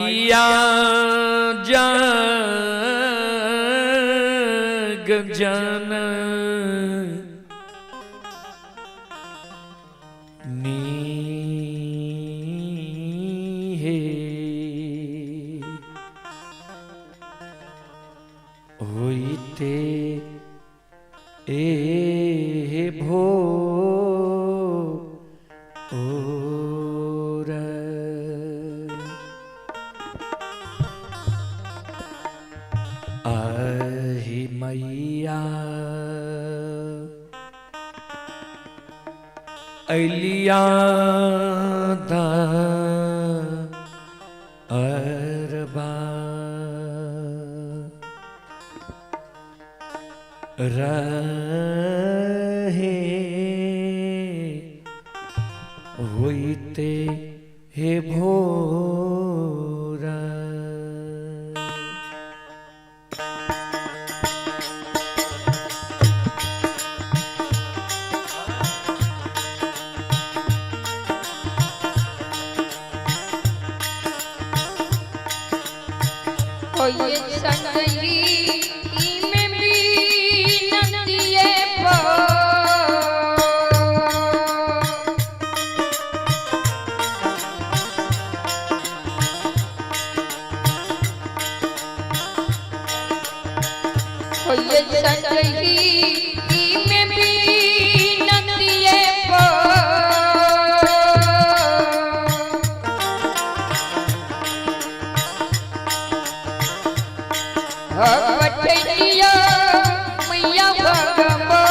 मैया जग जन नी हे होइते ए भो ओर आहि मैया अलिया दा अरबा रहे होइते हे भोरा। होये संगही में बीनतिये पो होये संगही में बीनतिये पो पठैया मैया भगवतीये।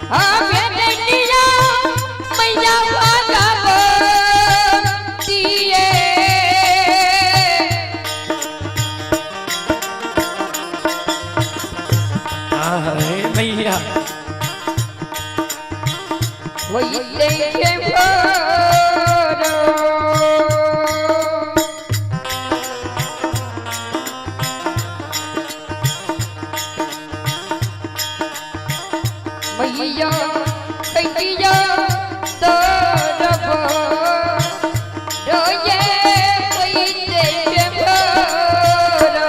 भेटैया मैया भगवतीये। आहे मैया होइते के भोरो। मैया कैया तरब रोये होइते के भोरो।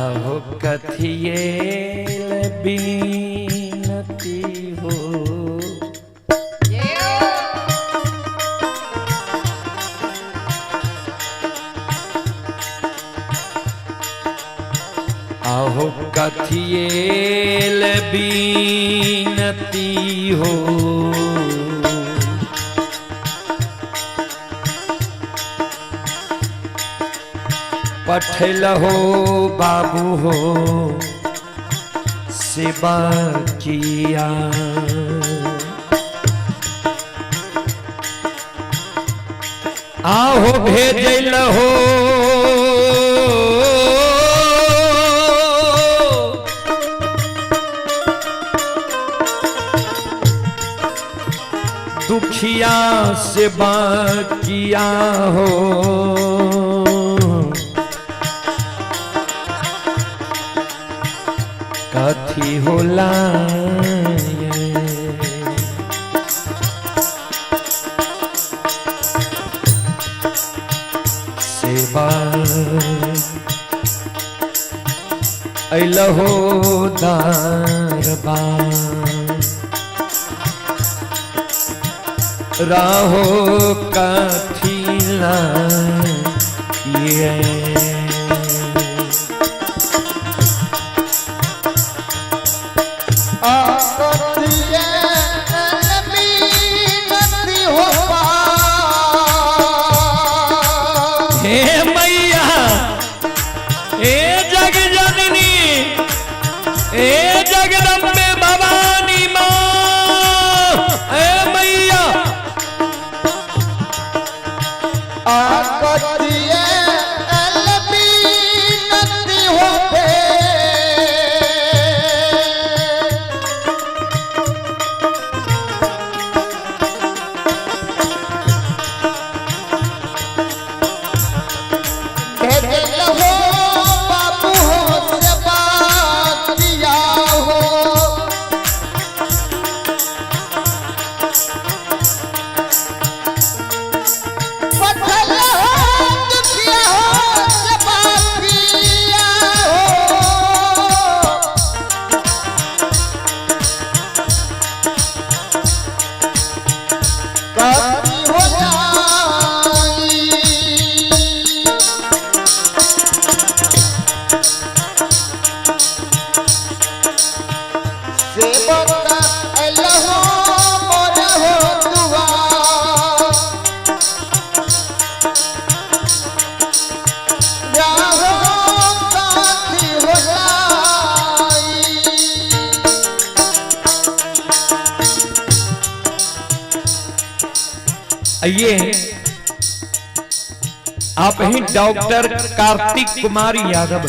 अहो कथिए बीनती हो अहो कथिए बीनती हो पठल हो बाबू हो सेवा किया। आहो भेजल हो दुखिया सेवा किया हो कथी होला ये? सेवा अइलहो दरबार राहो कथिला ये। हे मैया हे जग जननी हे जगदम्बे भवानी माँ हे मैया आ ये आप ही डॉक्टर कार्तिक कुमार यादव,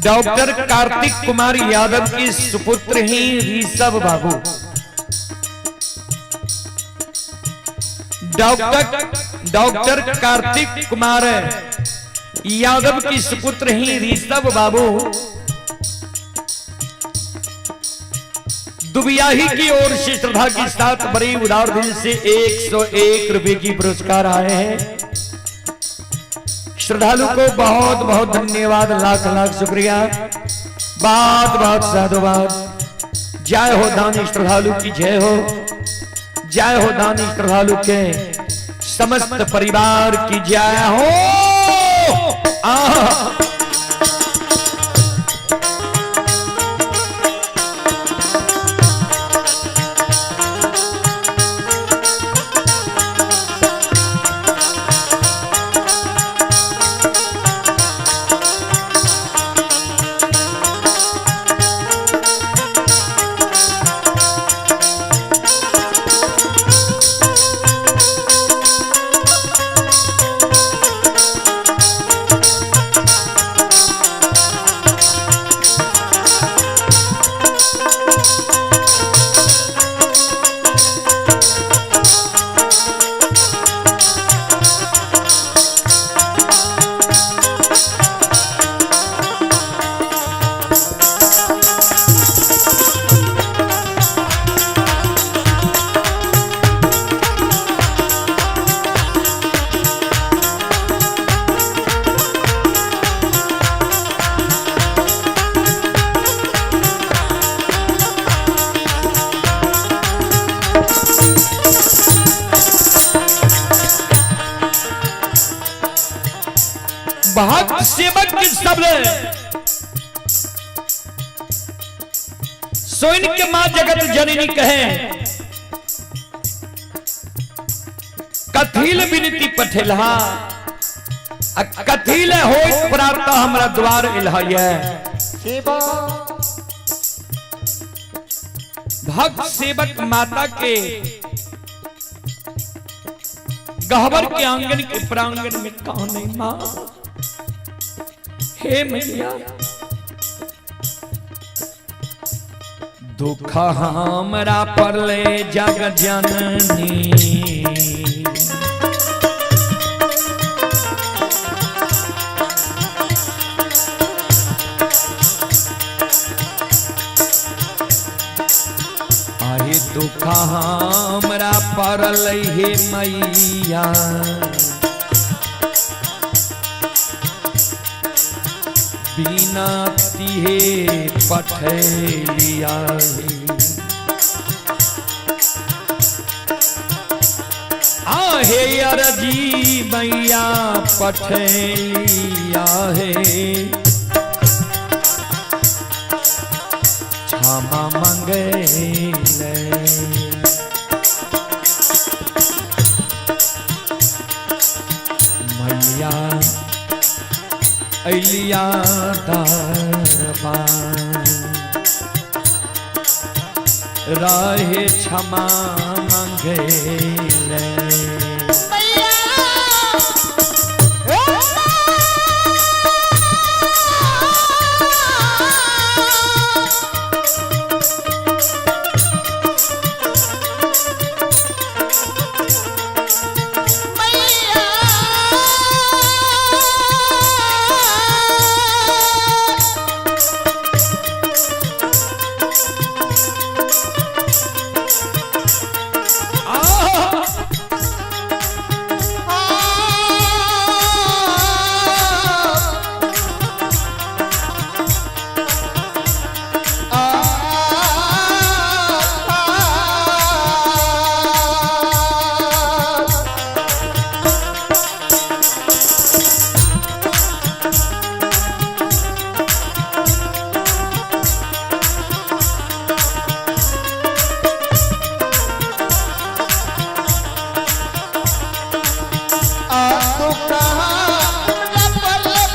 डॉक्टर कार्तिक कुमार यादव के सुपुत्र ही ऋषभ बाबू। डॉक्टर डॉक्टर कार्तिक कुमार यादव की सुपुत्र ही ऋषभ बाबू दुबियाही की ओर से श्रद्धा के साथ बड़ी उदार दिल से 101 रुपए की पुरस्कार आए हैं। श्रद्धालु को बहुत बहुत धन्यवाद, लाख लाख शुक्रिया, बहुत बहुत साधुवाद। जय हो दानी श्रद्धालु की जय हो, जय हो दानी श्रद्धालु के समस्त परिवार की जय हो। आह। भक्त सेवक के शब्द सोइन के मां जगत जननी कहे, कथिल विनती पठेलहा, आ कथिल होइत प्राप्त हमरा द्वार इलहये। भक्त सेवक माता के गहबर के आंगन के प्रांगण में कहा नहीं मां, हे मैया दुख हमरा पड़ले जग जननी, आहे दुख हमरा पड़ले हे मैया, बिना तिहे पठेलिया हे। आहे अरजी मैया पठेलिया हे, क्षमा मंगे ले। मैया अलिया दरबार राहे क्षमा मंगे ले। आह!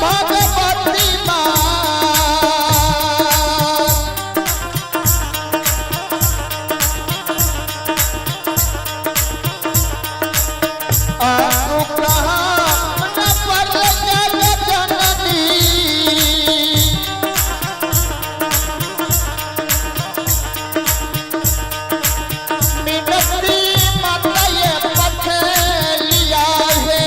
भगवती माँ। सामने पर जग जननी। मिनती माता ये पथ लिया है।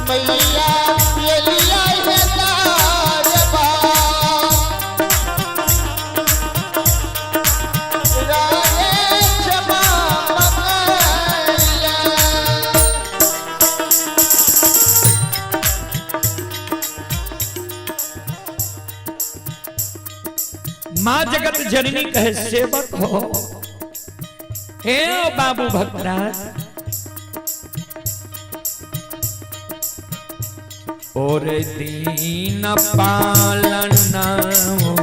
मैया ये लिया है दारबा माँ जगत जननी कहे सेवक हो, हे बाबू भक्तराज, और दीन पालन हो।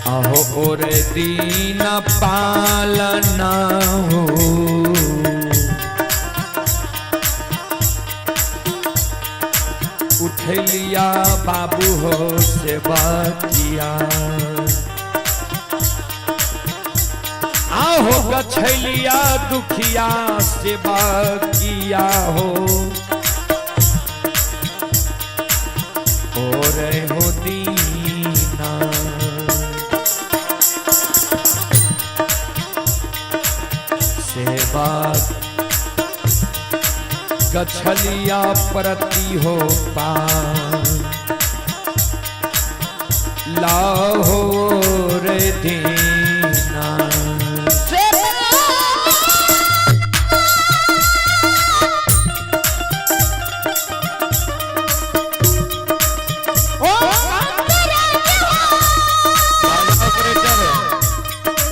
आहो और दीन पालन हो। उठ लिया बाबू हो सेवा किया, आहो गछलिया दुखिया सेवा किया हो। और हो दीना सेवा गछलिया प्रति हो पा लाहौर दीना।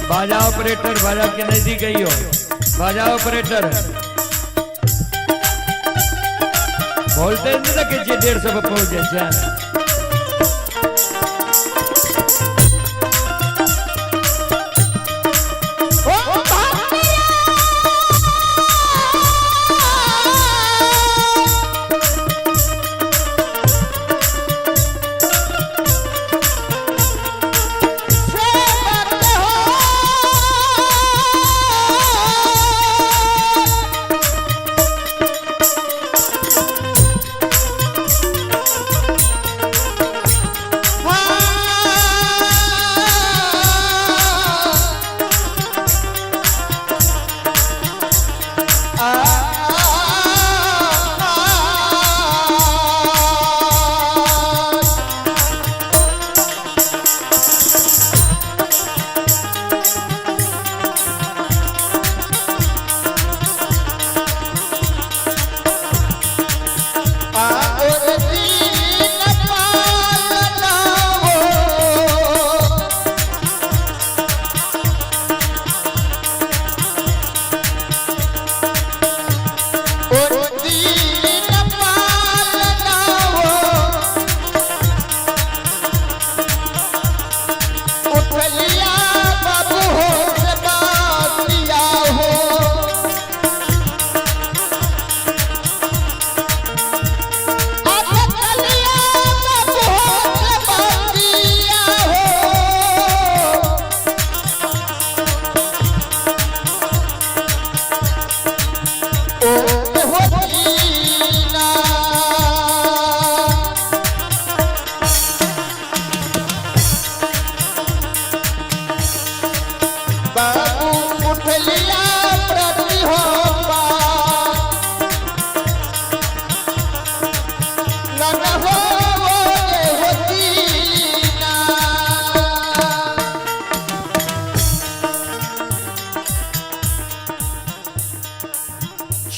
बाजा ऑपरेटर, बाजा के नजदीक गई हो बाजा ऑपरेटर। वोल्टेज नहीं रखे चाहिए 150 पर पहुंच जाए।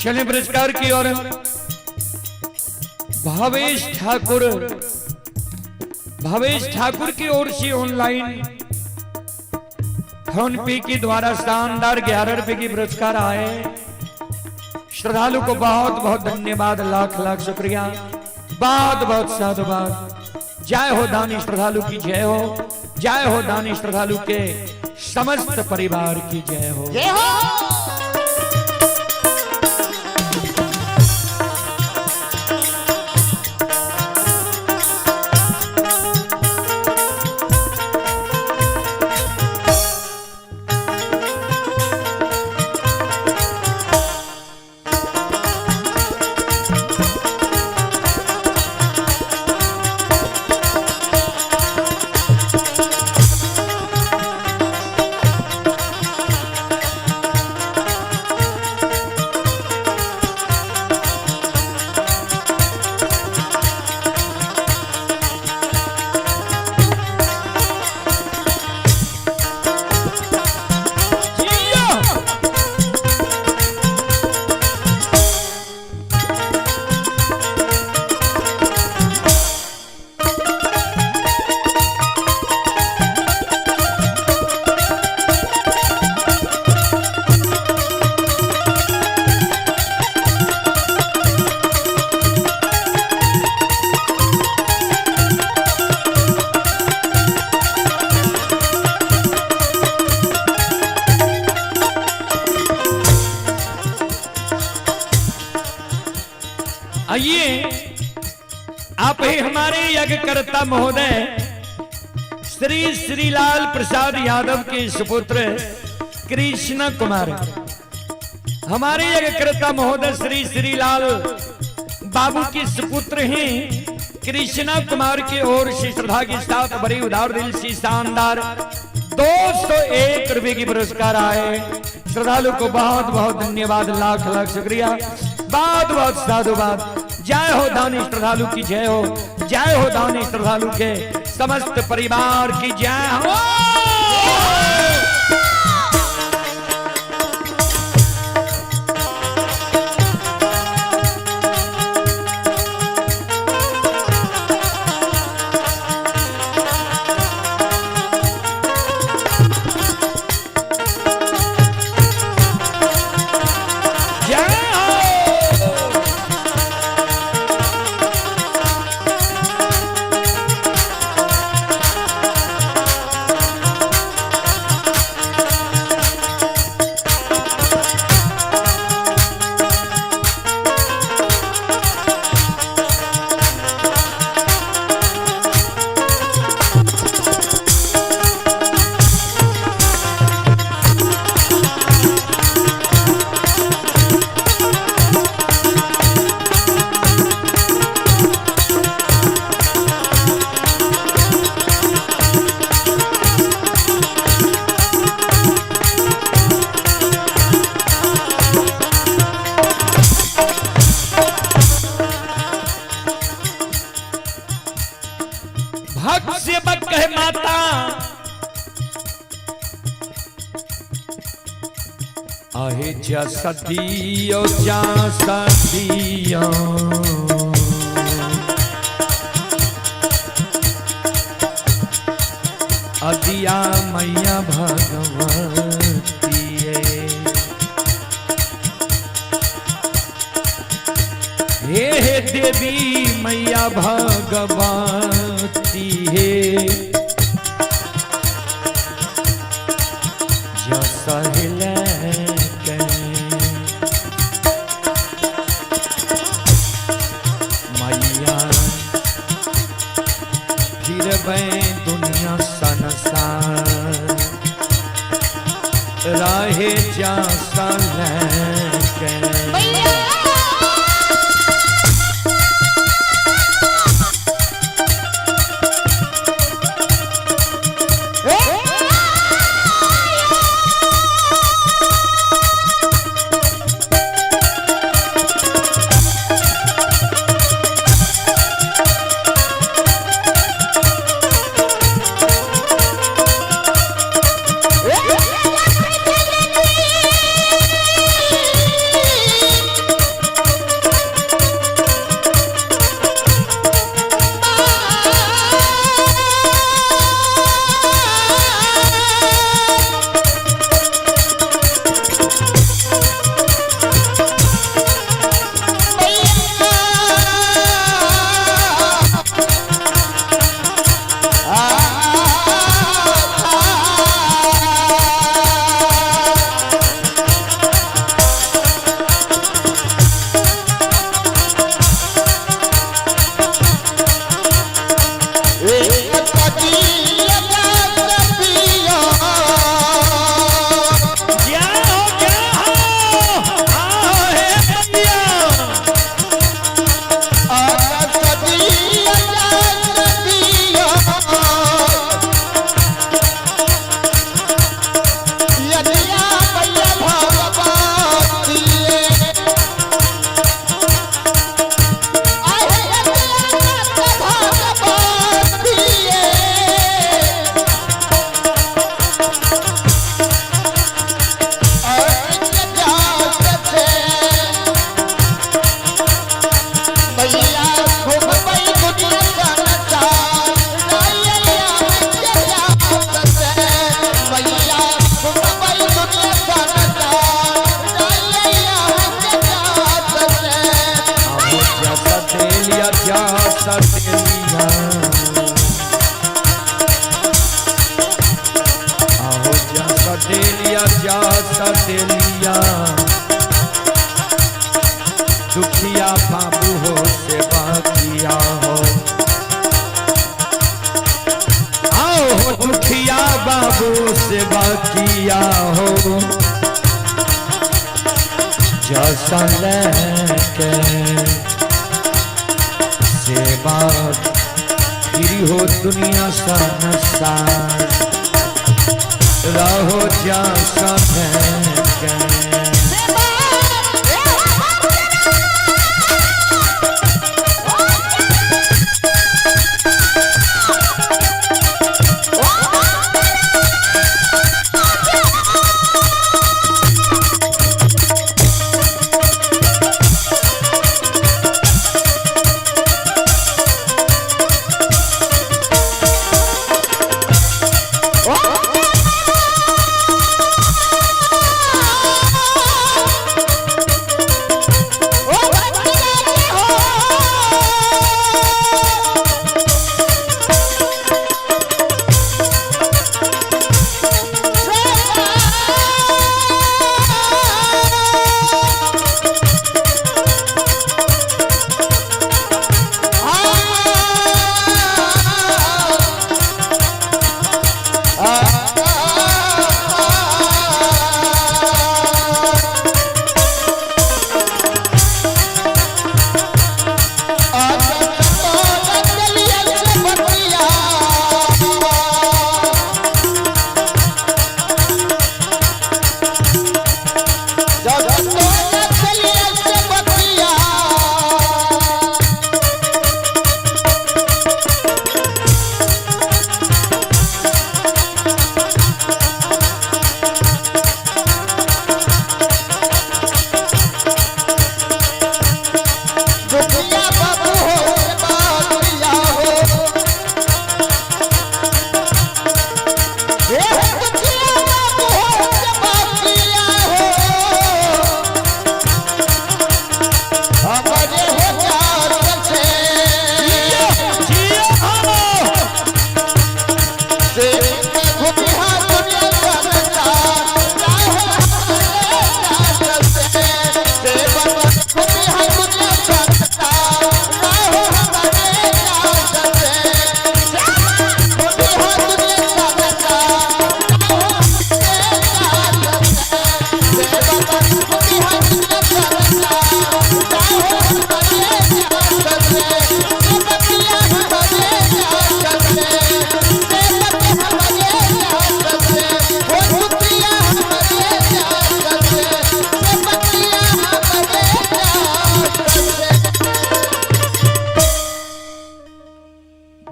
चलिए पुरस्कार की ओर। भावेश ठाकुर, भावेश ठाकुर की ओर से ऑनलाइन फोन पे के द्वारा शानदार 11 रुपए की पुरस्कार आए। श्रद्धालु को बहुत बहुत धन्यवाद, लाख लाख शुक्रिया, बहुत बहुत साधुवाद। जय हो दानी श्रद्धालु की जय हो, जय हो दानी श्रद्धालु के समस्त परिवार की जय हो। जय हो। आइए, आप ही हमारे यज्ञकर्ता महोदय श्री श्रीलाल प्रसाद यादव के सुपुत्र कृष्ण कुमार, हमारे यज्ञकर्ता महोदय श्री श्रीलाल बाबू के सुपुत्र हैं कृष्णा कुमार की ओर से श्रद्धा के साथ बड़ी उदार दिल से शानदार 201 रुपए की पुरस्कार आए। श्रद्धालु को बहुत बहुत धन्यवाद, लाख लाख शुक्रिया, बहुत बहुत साधुवाद। जय हो दानी श्रद्धालु की जय हो, जय हो दानी श्रद्धालु के समस्त परिवार की जय हो। जय हो। भक्त से बक कहे माता, आहे जा सदियो जा सदियो, अदिया मैया भगवती हे हे देवी मैया भगवती हे, जसहले के मैया फिरबै दुनिया संसार रहे जसहले के। Yeah. देलिया दुखिया बाबू हो सेवा किया हो। आओ हो दुखिया बाबू सेवा किया हो। जैसा लेके सेवा फिर हो दुनिया संसार रहो जैसा लेके।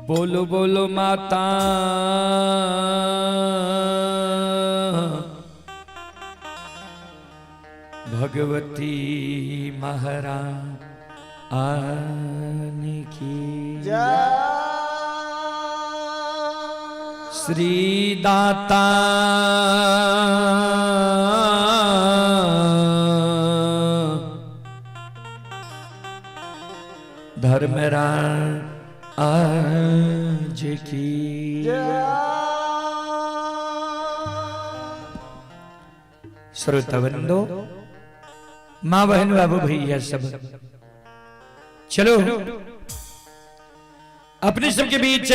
बोलो बोलो माता भगवती महारानी की श्री दाता धर्मराज की। श्रोतावृंदो, माँ बहन बाबू भैया सब, चलो अपने सबके बीच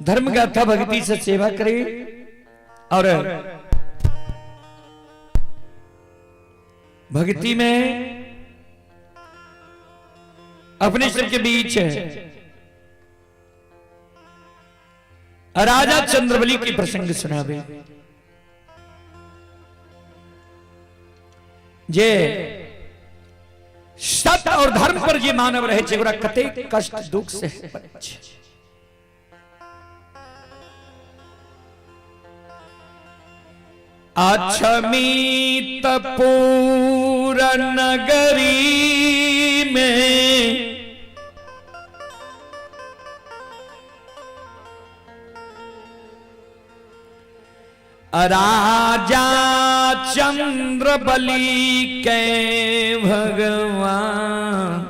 धर्म गाथा भक्ति से सेवा करें और भक्ति में अपने सबके बीच राजा चंद्रबली की प्रसंग सुनावे। जे सत्य और धर्म पर जे मानव रहे छे ओकरा कतेक कष्ट दुख से पड़ै छै। अक्षमित पूर नगरी में राजा चंद्रबली के भगवान।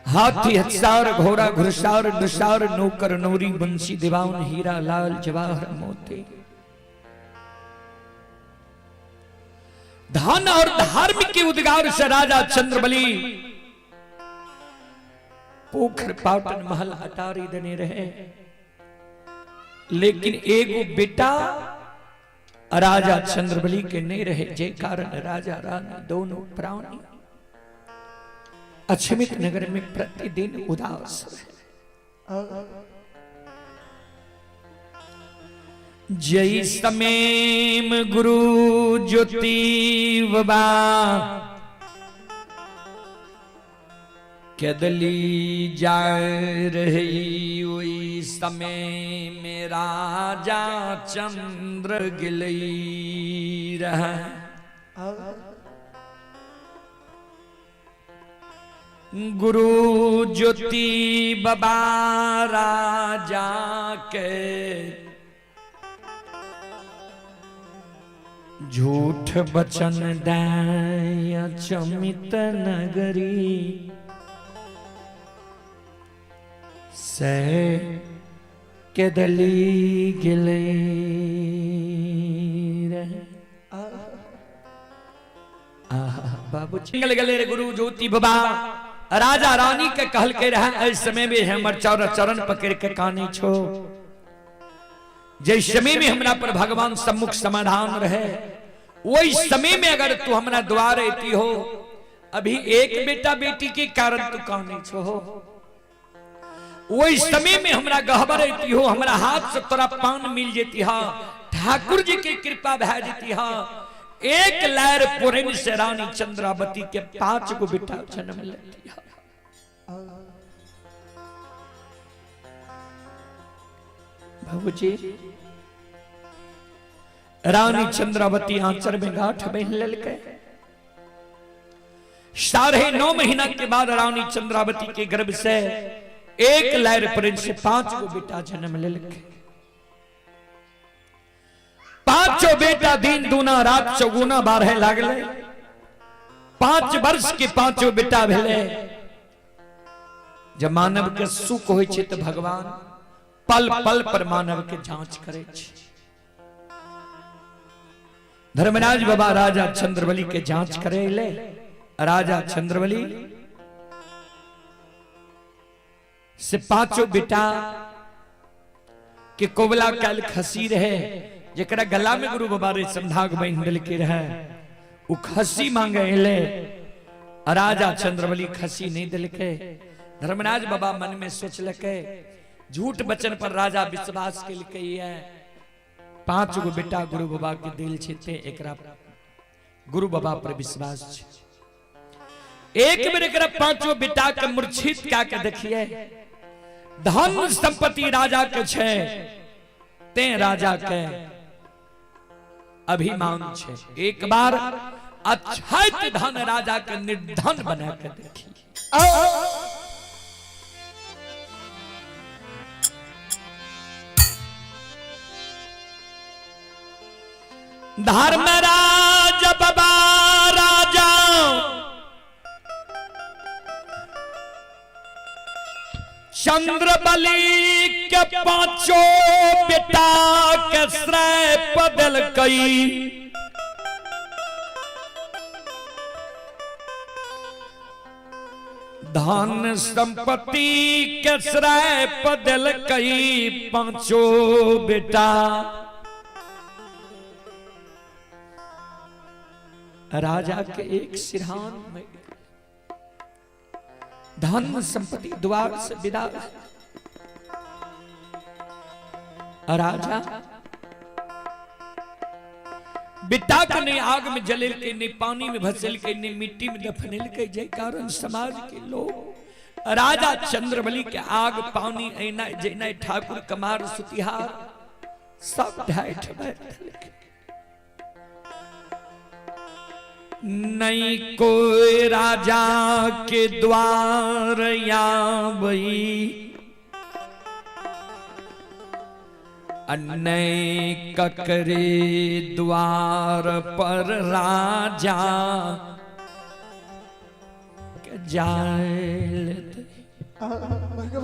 हाथी हथसार घोड़ा घुड़सार दुसार नौकर नौरी बंसी दीवान हीरा लाल जवाहर मोती। धन और धर्म के उद्गार से राजा चंद्रबली पोखर पाटन महल अटारी देने रहे, लेकिन एगो बेटा राजा चंद्रबली के नहीं रहे, जे कारण राजा रानी दोनों प्राणी अक्षमित नगर में प्रतिदिन उदास रहे। जय समेम गुरु ज्योति बाबा केदली जाय रही, ओई समय में राजा चंद्र गिलई रहा। गुरु ज्योति बाबा राजा के झूठ बचन दाय चमित नगरी से केदली गिले रहे। बाबू गले गले रे गुरु ज्योति बाबा राजा रानी के कहल के रहे, एहि समय में हमर चरण पकड़ के कानी छो, जै समय में हमरा पर भगवान सम्मुख समाधान रहे, वही समय में अगर तू हमरा द्वार अती हो, अभी एक बेटा बेटी के कारण तू कानी छो, वही समय में हमरा गहबर अती हो, हमरा हाथ से तोरा पान मिल जेती हा, ठाकुर जी के कृपा भै जेती हा। एक लहर पुरन से रानी चंद्रावती के 5 गो बेटा जन्म लेती हा। बाबूजी रानी चंद्रावती आंचर में गांठ बहन ललके। 9.5 महीना के बाद रानी चंद्रावती के गर्भ से एक लहर पुरन से 5 गो बेटा जन्म ललके। पांचों बेटा दिन दूना रात चौगुना बारह लागले। 5 वर्ष के पांचों बेटा भेले। जब मानव के सुख होय छै त भगवान पल पल पर मानव के जांच करे छै। धर्मराज बाबा राजा चंद्रबली के जांच करे ले। राजा चंद्रबली से पांचों बेटा के कोबला काल खसी रहे, जकरा गला में गुरु बाबा रे संधाग बांध देलके रहे, उ खसी मांगे एले। राजा चंद्रबली खसी नहीं दिलके। धर्मराज बाबा मन में सोचलके, झूठ वचन पर राजा विश्वास केलकै है, 5 गो बेटा गुरु बाबा के दिल छै ते एकरा गुरु बाबा पर विश्वास छै। एक बेर एकरा 5 बेटा के मूर्छित क्या के देखिए, धन संपत्ति राजा के छै ते राजा के अभिमान छै। एक बार अक्षय धन राजा के निर्धन बना के देखिए। धर्मराज बाबा राजा चंद्रबली के 5 बेटा के श्रेय बदल कई। धन संपत्ति के श्रेय बदल कई 5 बेटा। राजा के एक सिरहान में धन संपत्ति द्वार से विदा। राजा बेटा के नहीं आग में जलेल के, नहीं पानी में भसेल के, नहीं मिट्टी में दफनेल के, जय कारण समाज के लोग राजा चंद्रबली के आग पानी ऐना जैना ठाकुर कमार सुतिहार सब ढाई बैठल। नहीं कोई राजा के द्वार आबई, नहीं ककरे द्वार पर राजा के जायल। भगवान।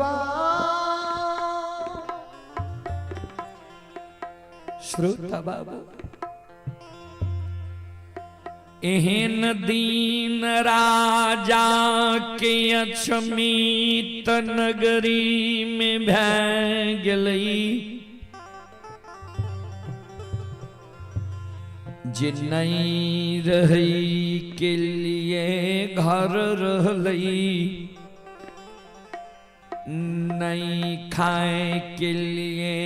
श्रोता बाबू, एहन दीन राजा के अक्षमित नगरी में भै गेलै जे नहीं रहै के लिए घर रहलै, नहीं खाए के लिए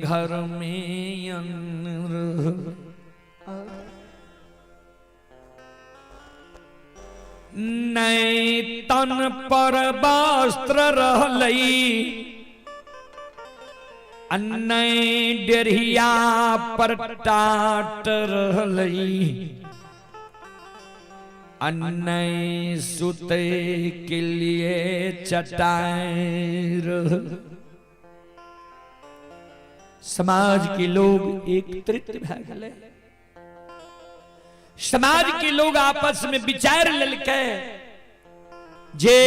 घर में अन्न रहलै, नहीं तन पर वस्त्र रहलै, नहीं डेढ़िया पर टाट रहलै, नहीं सुते के लिए चटाई रहलै। समाज के लोग एकत्रित भए गेलै। समाज के लोग आपस में विचार लेलकै जे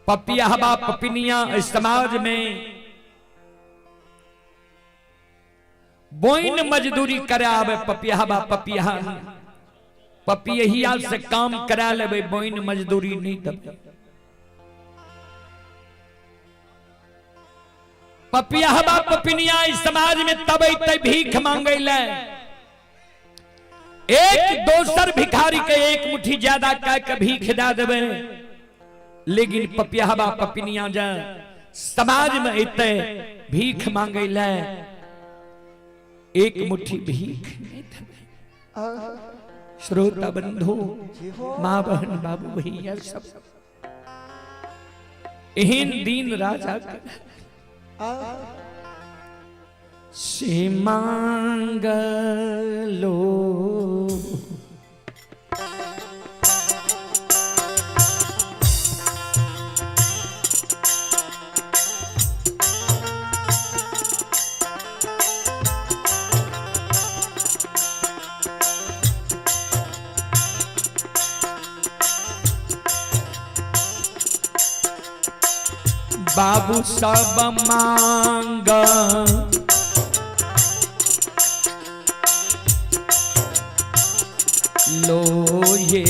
पपियाहबा पपिनिया समाज में बोइन मजदूरी करावे, पपियाहबा पपिया पपियहिया से काम करा लेबै, बोइन मजदूरी नहीं देबै। पपियाहबा पपिनिया इस समाज में तब अतै भीख मांगै ले, एक दोसर भिखारी के एक मुट्ठी ज्यादा कह के भीख दे देबै, लेकिन पपियाहबा पपिनिया जा समाज में अतै भीख मांगै ले, एक मुट्ठी भीख नहीं देबै। श्रोता बंधु, माँ बहन बाबू भैया सब, एहन दिन राजा के से मांगलो बाबू सब मांग लो ये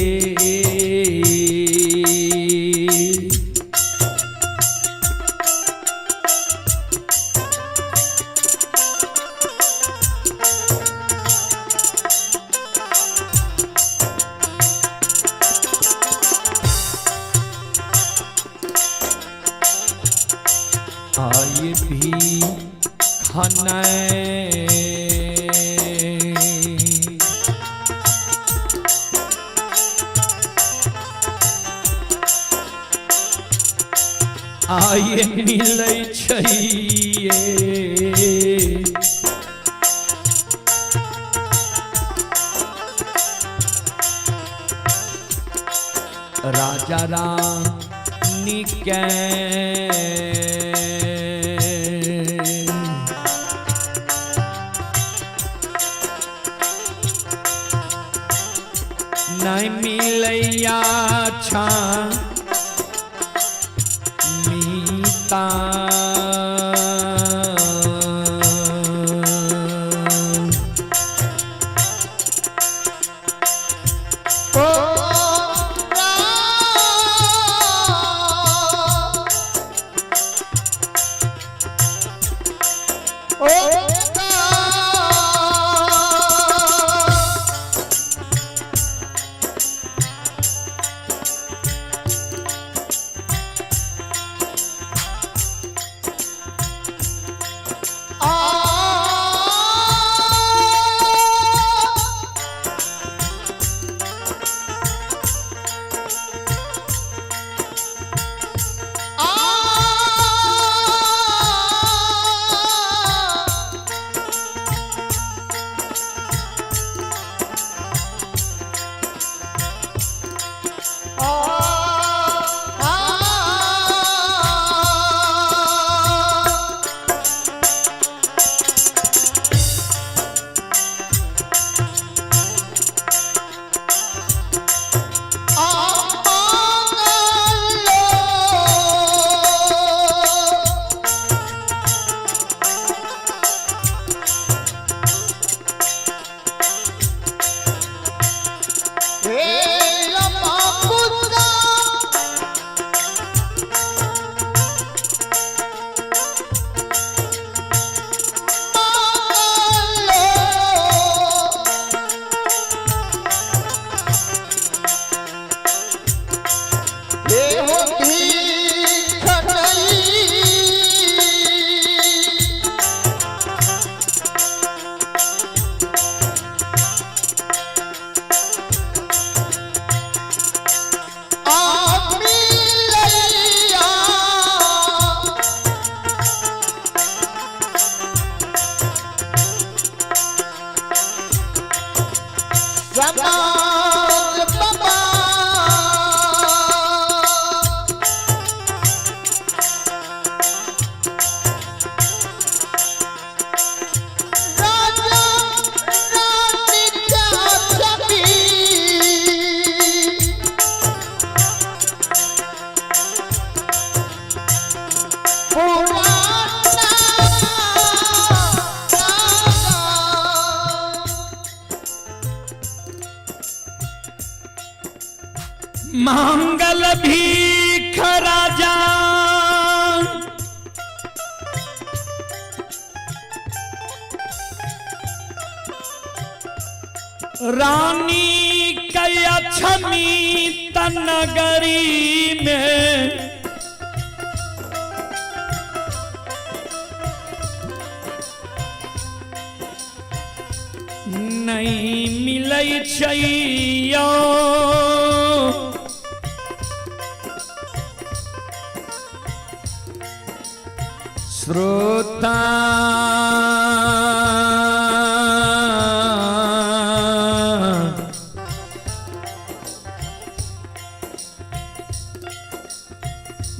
आए भी खाना आए मिलै छैये राजा रानी के नहीं मिलैया छा मीता ओ आ रामदास बाबा। राजा रानी का छवि पुराना। मंगल भीख राजा रानी कयछमी तनगरी में नहीं मिलै छैयो। श्रोता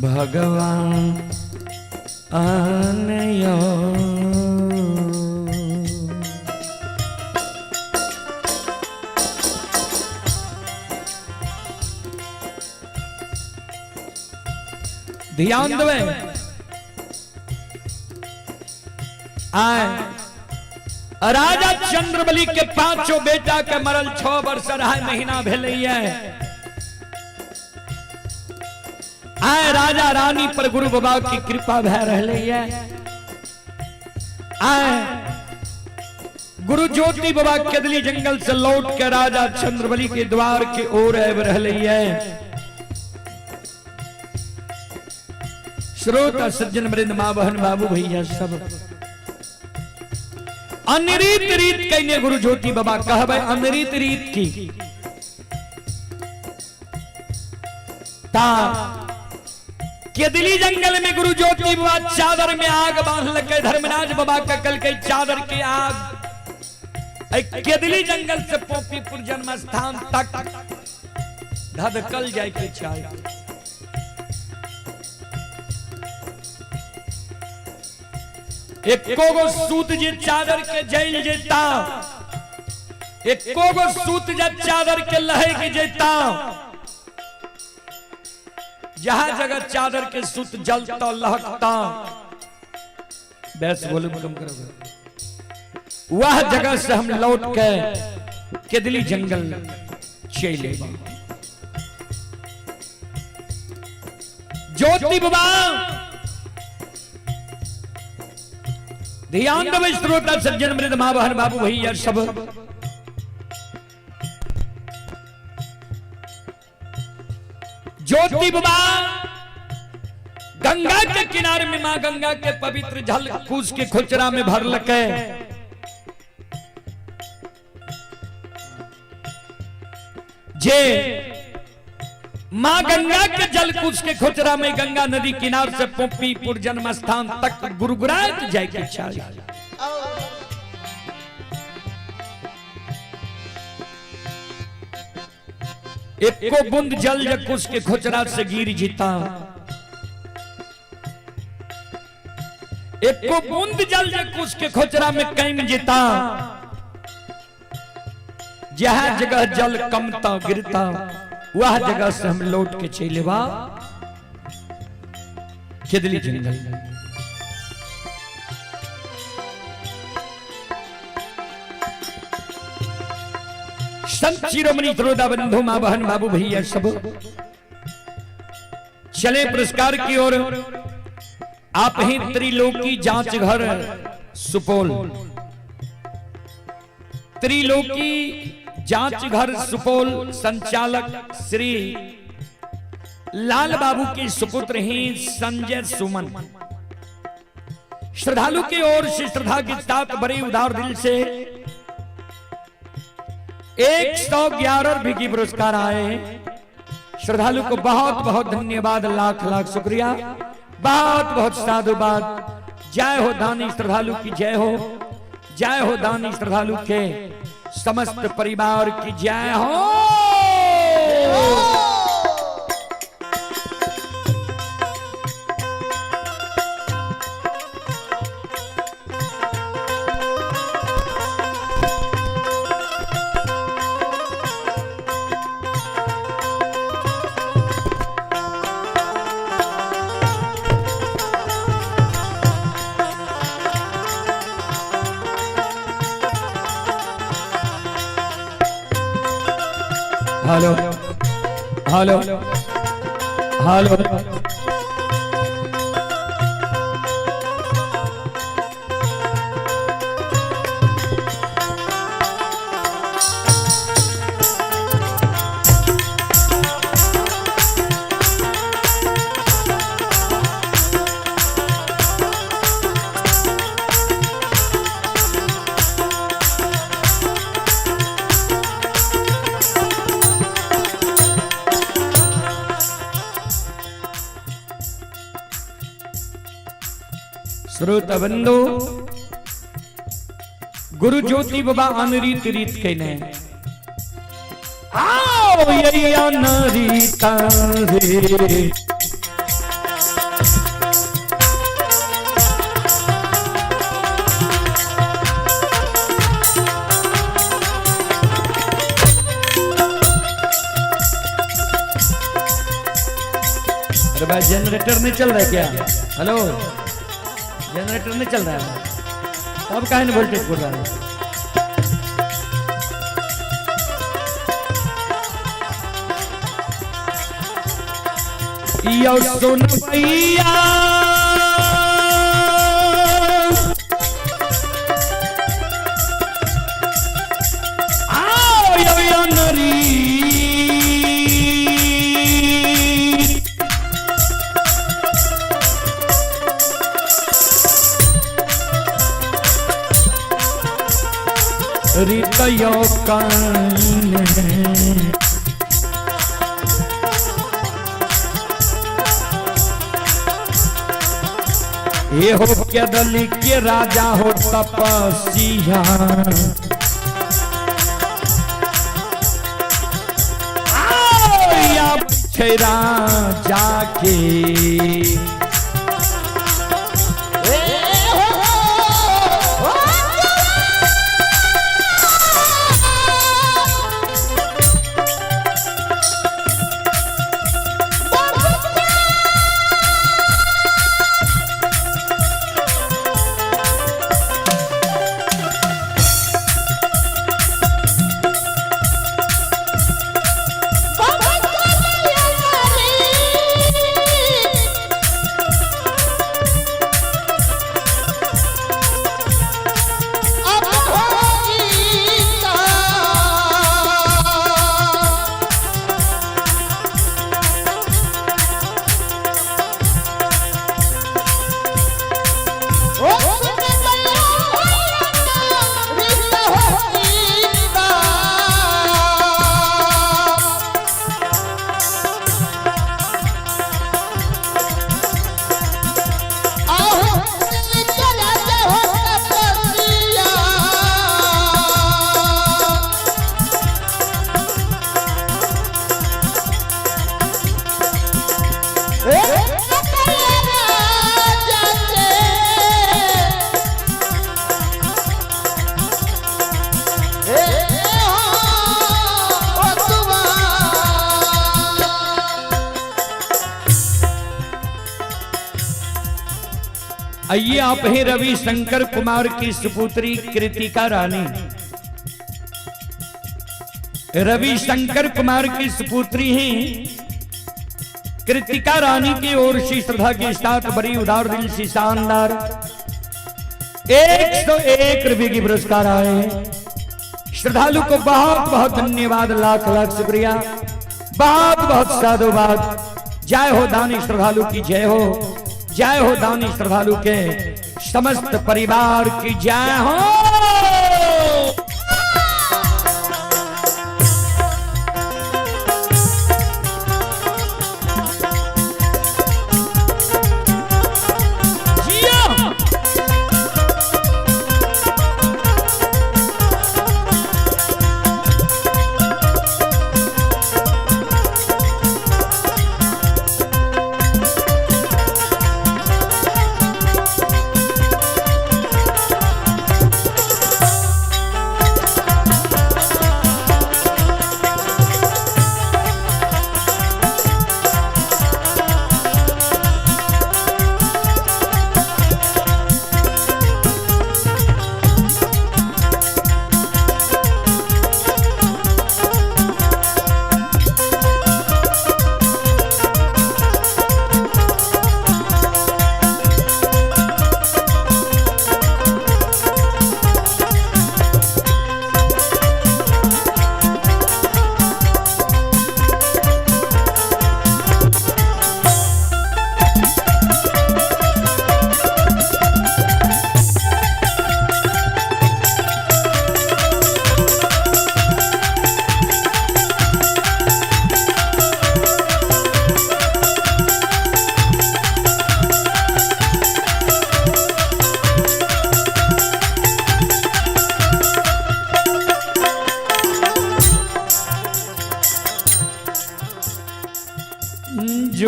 भगवान आनयो। ध्यान देवे आए राजा चंद्रबली के पांचों बेटा के मरल 6 वर्ष 2.5 महीना भेलैया। आए राजा रानी पर गुरु बाबा की कृपा भय रहलैया। आए गुरु ज्योति बाबा केदली जंगल से लौट के राजा चंद्रबली के द्वार के ओर आबि रहलैया। श्रोता सज्जन वृंद माँ बहन बाबू भैया सब अनरीत रीत कहने गुरु ज्योति बाबा कहबे अनरीत रीत की ता केदली जंगल में गुरु ज्योति बाबा चादर में आग बांध लगे धर्मराज बाबा का कल के चादर के आग ऐ केदली जंगल से पोपीपुर जन्म स्थान तक धधकल जाए के चाय। एको गो सूत जे चादर के जल जेता, एको गो सूत जे चादर के लहे के जेता, जहां जगह चादर के सूत जलता लहकता, बस वॉल्यूम कम करो, वह जगह से हम लौट के केदली जंगल चले। ज्योति बाबा ध्यान देवे श्रोता सज्जन वृंद माँ बहन बाबू भैया सब ज्योति बाबा गंगा के किनारे में मां गंगा के पवित्र जल कूस के खोचरा में भर लके जे मां गंगा के जल कुश के खोचरा में गंगा नदी किनार से पोपीपुर जन्म स्थान तक गुरगुरात जाए के चाही। एको बूंद जल जे कुश के खोचरा से गिर जीता, एको बूंद जल जे कुश के खोचरा में कम जीता, जहां जगह जल कमता गिरता वह जगह से हम लौट के चले बा केदली जंगल। संत शिरोमणि त्रोदा बंधु माँ बहन बाबू भैया सब चले पुरस्कार की ओर। आप ही त्रिलोकी जांच घर सुपौल, त्रिलोकी जांच घर सुपौल संचालक श्री लाल बाबू के सुपुत्र हैं संजय सुमन। श्रद्धालु की ओर से श्रद्धा के साथ बड़े उदार दिल से 111 रुपए की पुरस्कार आए। श्रद्धालु को बहुत बहुत धन्यवाद, लाख लाख शुक्रिया, बहुत बहुत साधुवाद। जय हो दानी श्रद्धालु की जय हो, जय हो दानी श्रद्धालु के। समस्त परिवार की जय हो। Hello hello hello. श्रोता बंधु, गुरु ज्योति बाबा अनरीत रीत कहने आओ यही अनरीत रे। अरे भाई जनरेटर नहीं चल रहा है क्या? हेलो, जनरेटर नहीं चल रहा है, तब काहे नहीं वोल्टेज बोल रहा है? यो सुन भैया, आओ यो यो नरी रितयो कान ये हो केरल के राजा हो तपस्या, आओ छै राजा के। आइए आप हैं रवि शंकर कुमार की सुपुत्री कृतिका रानी। रवि शंकर कुमार की सुपुत्री हैं कृतिका रानी की ओर से श्रद्धा के साथ बड़ी उदार दिल से शानदार 101 रुपए की पुरस्कार आए हैं। श्रद्धालु को बहुत बहुत धन्यवाद, लाख लाख शुक्रिया, बहुत बहुत साधुवाद। जय हो दानी श्रद्धालु की जय हो, जय हो दानी श्रद्धालु के समस्त परिवार की जय हो। जिया।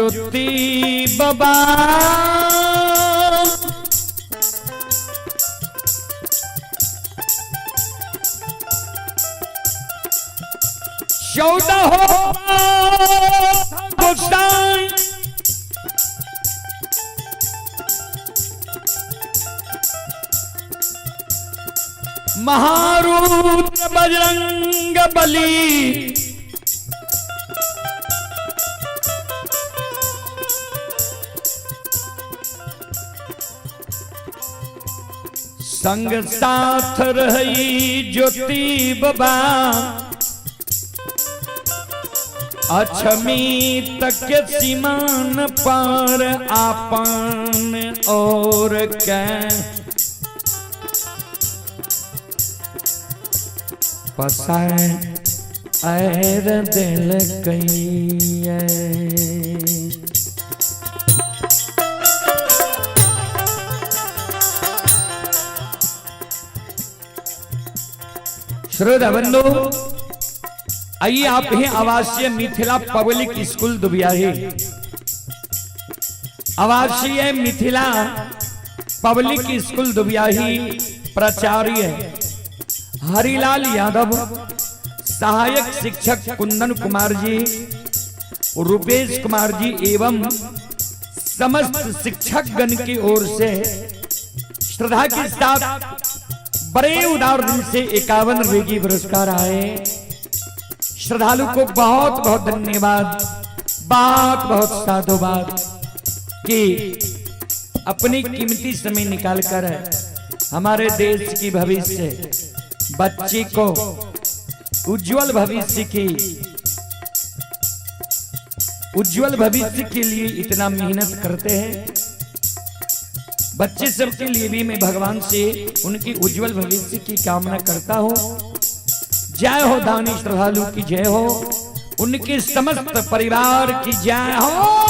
ज्योति बाबा। 14 हो गोसाई महारुद्र बजरंग बली संग साथ रही ज्योति बाबा। अछमी तक के सीमान पर आपन और के पसाए ऐर दिल कई। श्रोता बंधु, आइए आप ही आवासीय मिथिला पब्लिक स्कूल दुबियाही, आवासीय मिथिला पब्लिक स्कूल दुबियाही प्राचार्य हरिलाल यादव, सहायक शिक्षक कुंदन कुमार जी, रुपेश कुमार जी एवं समस्त शिक्षक गण की ओर से श्रद्धा के साथ बड़े उदार दिल से 51 रुपए की पुरस्कार आए। श्रद्धालु को बहुत बहुत धन्यवाद, बहुत बहुत साधुवाद कि अपनी कीमती समय निकालकर हमारे देश की भविष्य बच्चे को उज्जवल भविष्य की उज्जवल भविष्य के लिए इतना मेहनत करते हैं। बच्चे सबके लिए भी मैं भगवान से उनकी उज्जवल भविष्य की कामना करता हूं। जय हो दानी श्रद्धालु की जय हो, उनके समस्त परिवार की जय हो।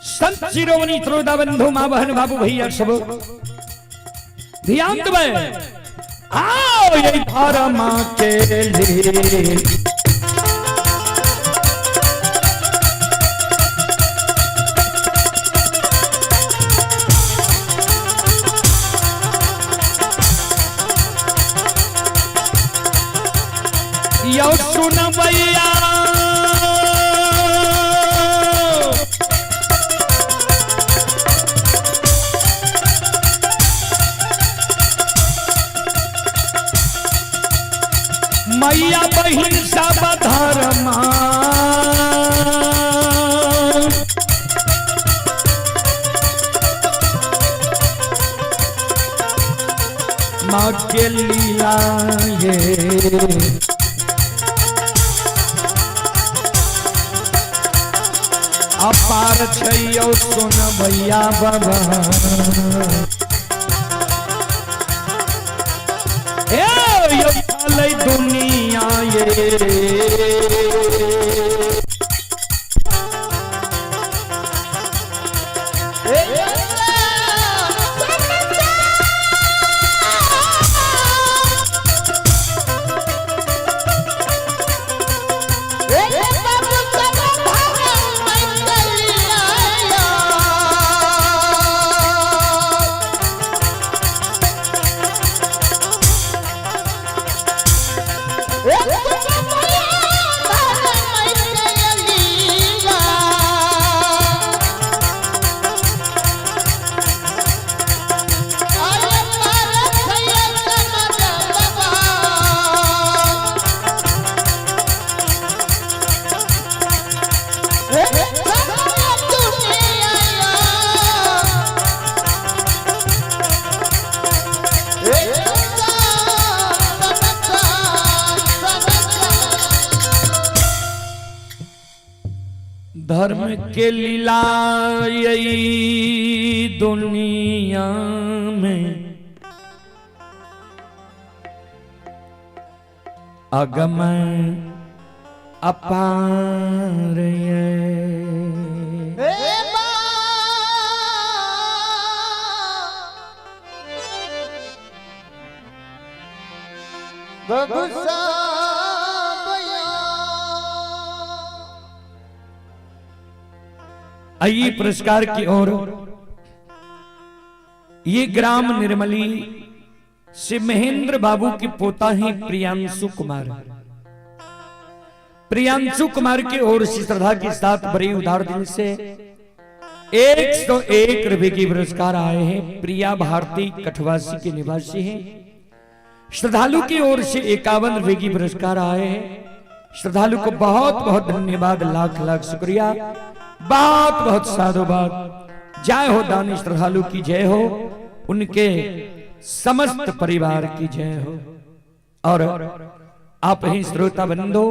संत शिरोमणि श्रोता बंधु माँ बहन बाबू भैया सब ध्यान दे, आओ ये धर्म के लिए यो सुन भैया मैया बहिन सब धर्मा माँ के लीला ये अपार छैयो सुन भैया बाबा। ए दुनिया ये धर्म के लीला यही दुनिया में अगम अपार ये। आइए पुरस्कार की ओर। ये ग्राम निर्मली से महेंद्र बाबू के पोता ही प्रियांशु कुमार। प्रियांशु कुमार की ओर से श्रद्धा के साथ बड़ी उदार दिल से 101 रुपए की पुरस्कार आए हैं। प्रिया भारती कठवासी के निवासी हैं। श्रद्धालु की ओर से 51 रुपए की पुरस्कार आए हैं। श्रद्धालु को बहुत बहुत धन्यवाद, लाख लाख शुक्रिया, बहुत बहुत साधुवाद। जय हो दानी श्रद्धालु की जय हो, उनके समस्त परिवार की जय हो। और आप ही श्रोता बंधु,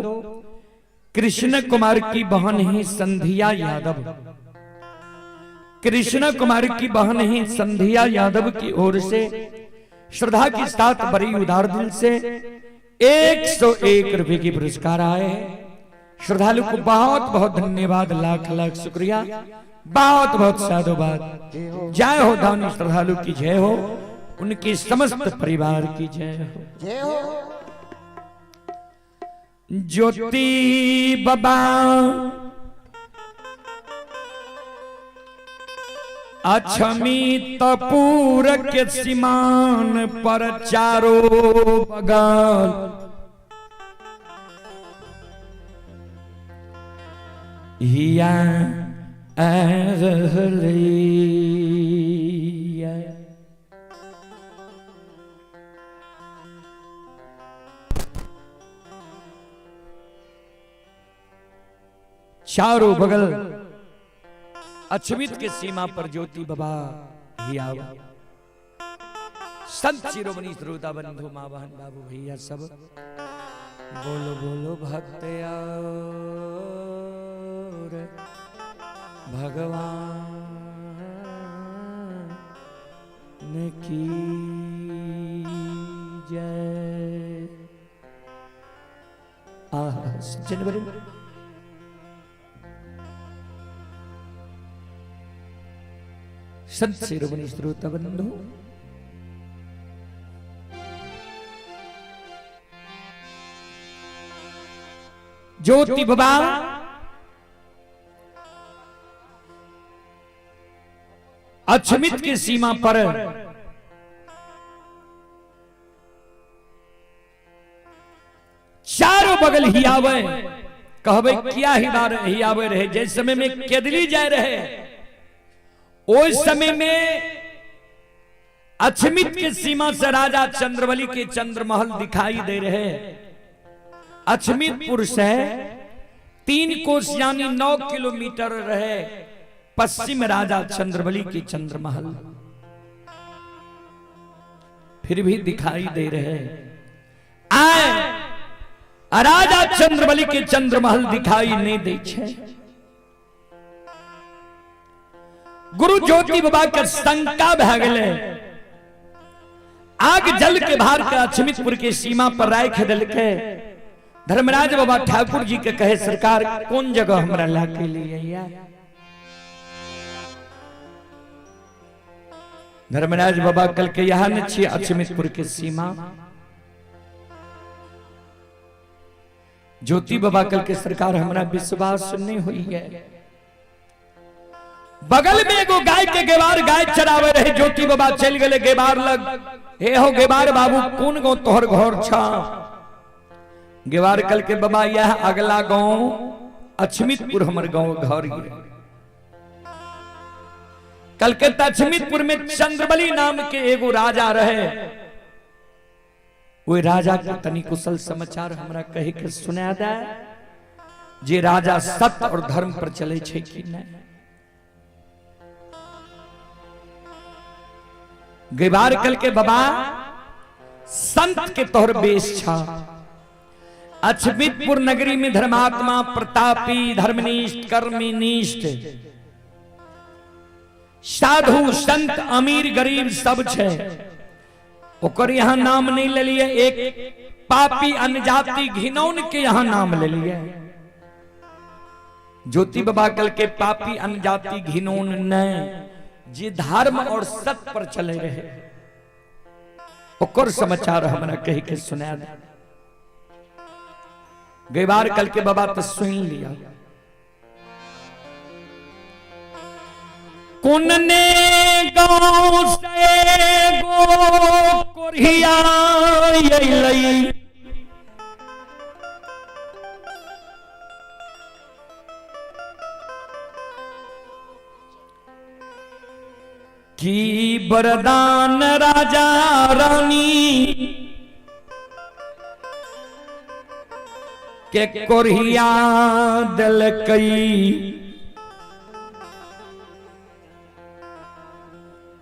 कृष्ण कुमार की बहन ही संध्या यादव, कृष्ण कुमार की बहन ही संध्या यादव की ओर से श्रद्धा के साथ बड़ी उदार दिल से 101 रुपए की पुरस्कार आए हैं। श्रद्धालु को बहुत बहुत धन्यवाद, लाख लाख शुक्रिया, बहुत बहुत साधुवाद। जय हो दानी श्रद्धालु की जय हो, उनके समस्त परिवार की जय हो। जय हो। ज्योति बाबा अछमी तपूर के सीमान पर चारों बगल हिया अहलिया। चारों बगल अछमित के सीमा पर ज्योति बाबा हिया। संत शिरोमणि श्रोता बंधु माँ बहन बाबू भैया सब बोलो बोलो भक्त और भगवान की जय। आह जनवरी संत शिरोमणि श्रोता बंधु, ज्योति बाबा अछमित की सीमा पर चारों बगल ही आवे, कहबे क्या ही बार ही आवे रहे। जैसे समय में केदली जाए रहे उस समय में अछमित के सीमा से राजा चंद्रबली के चंद्रमहल दिखाई दे रहे। अछमितपुर से 3 कोस यानी 9 किलोमीटर रहे पश्चिम राजा चंद्रबली के चंद्रमहल, फिर भी दिखाई दे रहे। आए राजा चंद्रबली के चंद्रमहल दिखाई नहीं दे छे। गुरु ज्योति बाबा के शंका भै गेलै, आग जल के भार के अछमितपुर के सीमा पर राख देलकै। धर्मराज बाबा ठाकुर जी के कहे सरकार कौन जगह हमरा ला के लिए। धर्मराज बाबा कल के यहाँ न छी अछमितपुर के सीमा। ज्योति बाबा कल के सरकार हमरा विश्वास नहीं हुई है। बगल में एगो गाय के गेवार गाय चरावे रहे, ज्योति बाबा चल गए गेवार लग। हे हो गेवार बाबू कौन गांव तोहर घर छा? गेवार कल के बाबा यह अगला गांव अछमितपुर हमर गांव घर। कल के अछमितपुर में चंद्रबली नाम के एगो राजा रहे, वो राजा के तनी कुशल समाचार हमरा कहे के सुना दे। जे राजा सत्य और धर्म पर चले छै कि नहि। गैबार कल के बाबा संत के तोहर बेश छा। अछमितपुर नगरी में धर्मात्मा प्रतापी धर्मनिष्ठ कर्मनिष्ठ साधु संत अमीर गरीब सब छे, ओकर यहां नाम नहीं ले लिए, एक पापी अनजाति घिनौन के यहां नाम ले लिए। ज्योति बाबा कल के पापी अनजाति घिनौन नहीं, जे धर्म और सत्य पर चले रहे ओकर समाचार हमरा कह के सुना दे। गैबार कल के बाबा तो सुन लिया। कुन ने गांव से गो कोरिया अइलई, की वरदान राजा रानी के कोरिया दिलकई,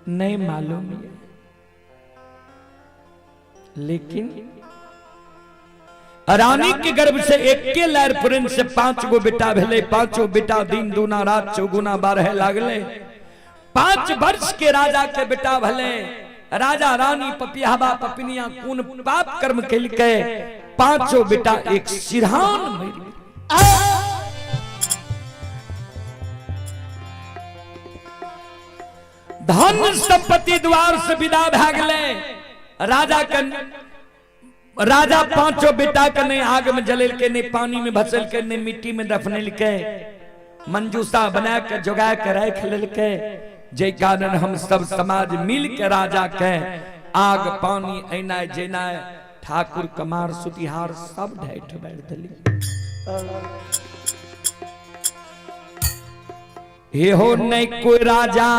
नहीं मालूम है, लेकिन रानी के गर्भ से एक के लैर पुरन से 5 गो बेटा भेले, पांचों बेटा दिन दूना रात चौगुना 12 लागले। 5 वर्ष के राजा के बेटा भले, राजा रानी पपियाबा पपिनिया कोन पाप कर्म केलकै, पांचों बेटा एक सिरहान मरि गेल। धन संपत्ति द्वार से विदा भए गेलै। राजा के राजा पांचों बेटा के नहीं आग में जलेलकै, नहीं पानी में भसेलकै, नहीं मिट्टी में दफनेलकै, मंजूसा बना के जोगा के राख लेलकै। जे कारण हम सब समाज मिल के राजा के आग पानी ऐनाय जेनाय ठाकुर कमार सुतिहार सब ढैठ बैठ दिली। हे हो नहीं कोई राजा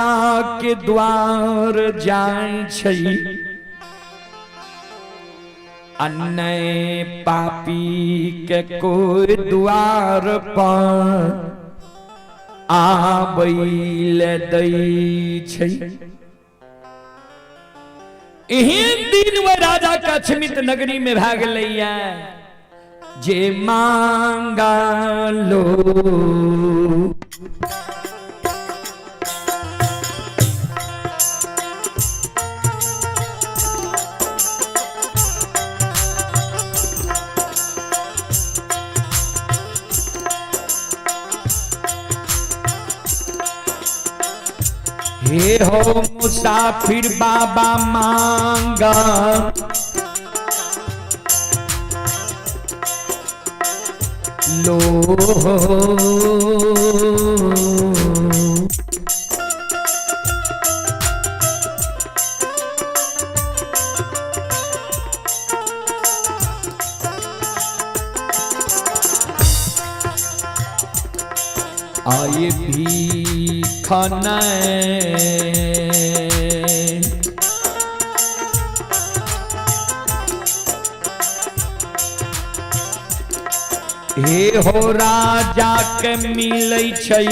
के द्वार जाय छै, अन्य पापी के कोई द्वार पर आबैल दै छै। एहन दिन वह राजा के अछमित नगरी में भए गेलैया जे मांगा लो हे हो मुसाफिर बाबा मांगा लो। आए भी खाना हे हो राजा के मिलै छै,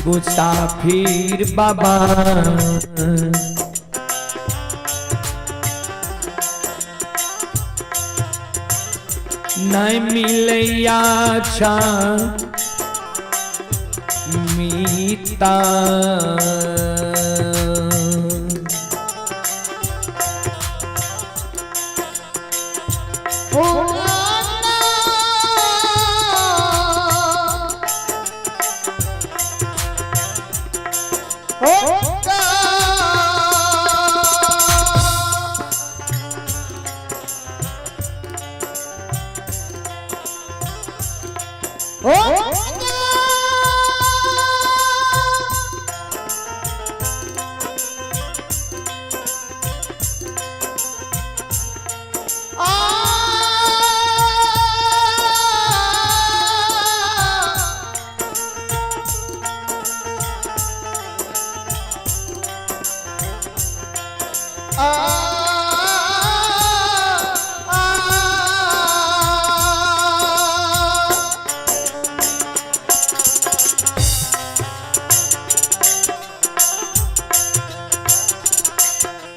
मुसाफिर बाबा नहीं मिलैया अच्छा मीता।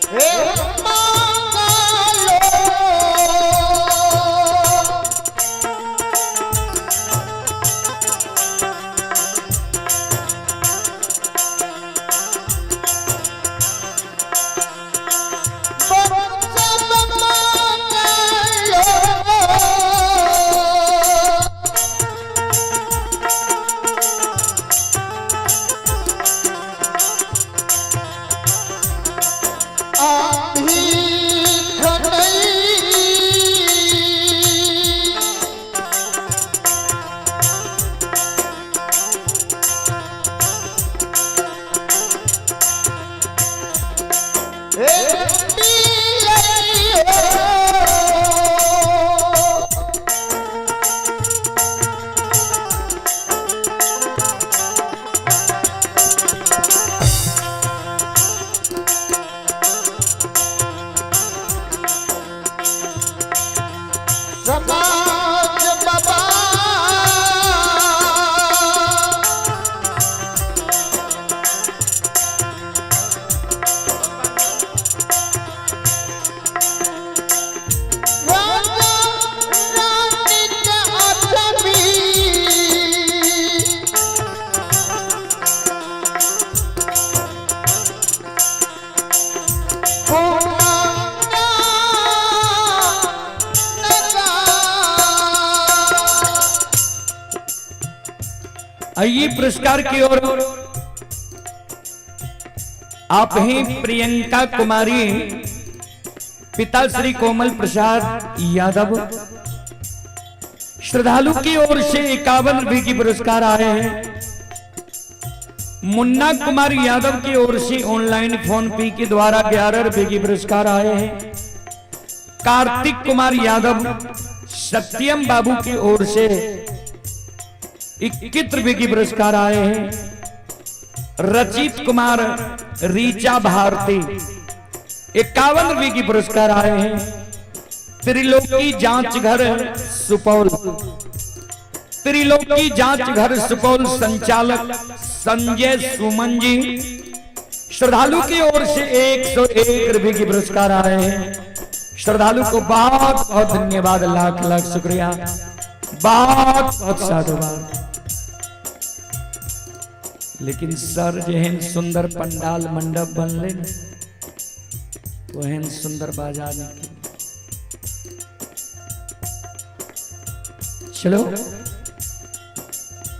हे मांगा लो। सब मांगा लो। आंधी खनई हे मिलई हो। समाज बाबा राजा रानी के आदमी आइए पुरस्कार की ओर आप ही प्रियंका कुमारी, पिता श्री कोमल प्रसाद यादव, श्रद्धालु की ओर से 51 रुपए की पुरस्कार आए हैं। मुन्ना कुमार यादव की ओर से ऑनलाइन फोन पे के द्वारा 11 रुपए की पुरस्कार आए हैं। कार्तिक कुमार यादव सत्यम बाबू की ओर से 21 रुपए की पुरस्कार आए हैं। रचित कुमार रीचा भारती 51 रुपए की पुरस्कार आए हैं। त्रिलोकी जांच घर सुपौल, त्रिलोकी जांच घर सुपौल संचालक संजय सुमन जी, श्रद्धालु की ओर से 101 रुपए की पुरस्कार आए हैं। श्रद्धालु को बहुत बहुत धन्यवाद, लाख लाख शुक्रिया, बहुत बहुत साधुवाद। लेकिन सर जेहन सुंदर पंडाल मंडप बनले ने, ओहन सुंदर बाजार निकले। चलो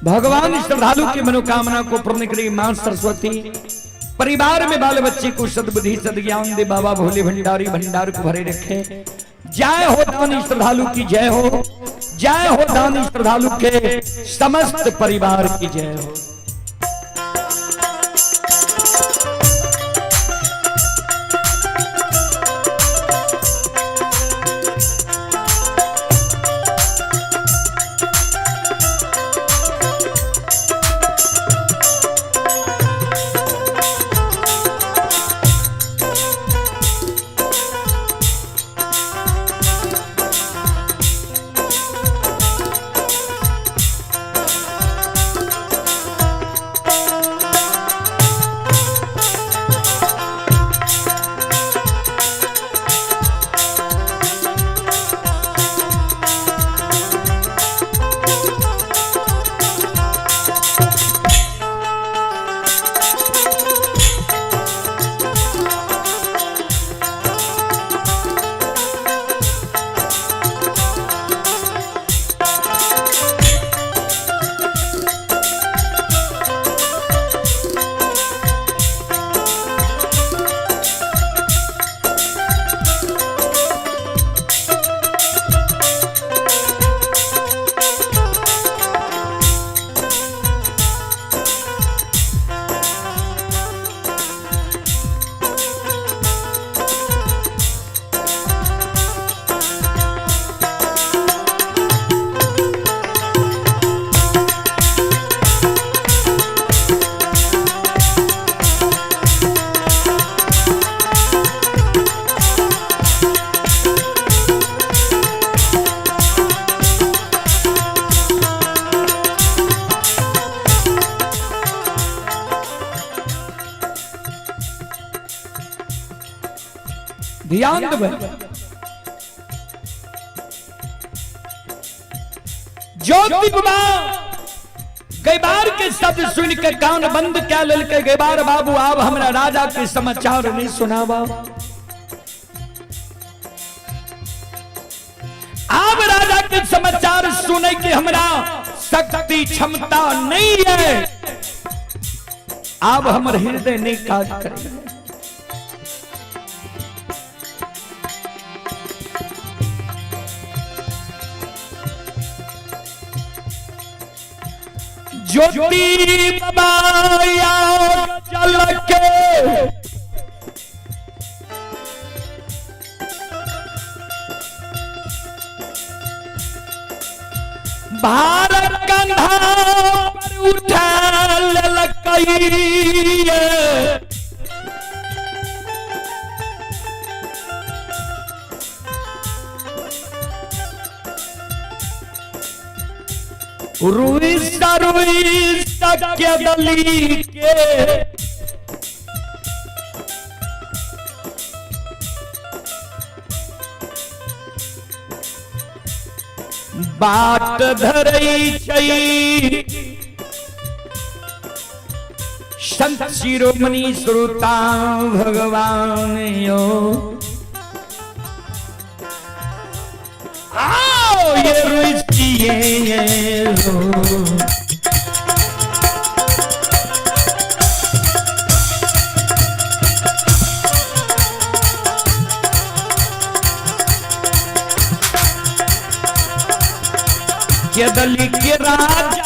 भगवान श्रद्धालु की मनोकामना को पूर्ण करी मां सरस्वती। परिवार में बाल बच्चे को सद्बुद्धि सद्ज्ञान दे बाबा भोले भंडारी भंडार को भरे रखे। जय हो दानी श्रद्धालु की जय हो, जय हो दानी श्रद्धालु के समस्त परिवार की जय हो। ध्यान देबै। ज्योति बाबा गैबार के शब्द सुन के कान बंद क्या लेलकै। गैबार बाबू आब हमरा राजा के समाचार नहीं सुनावा, आब राजा के समाचार सुने के हमरा शक्ति क्षमता नहीं है, आब हमर हृदय नहीं काज करे। ज्योति बाबा जल के भारत कंधा पर उठा लेलकै। रुई रुई के दली के बाट धरै छै। संत शिरोमणि श्रोता भगवान यो आओ ये रुचिए रो। के दली के राजा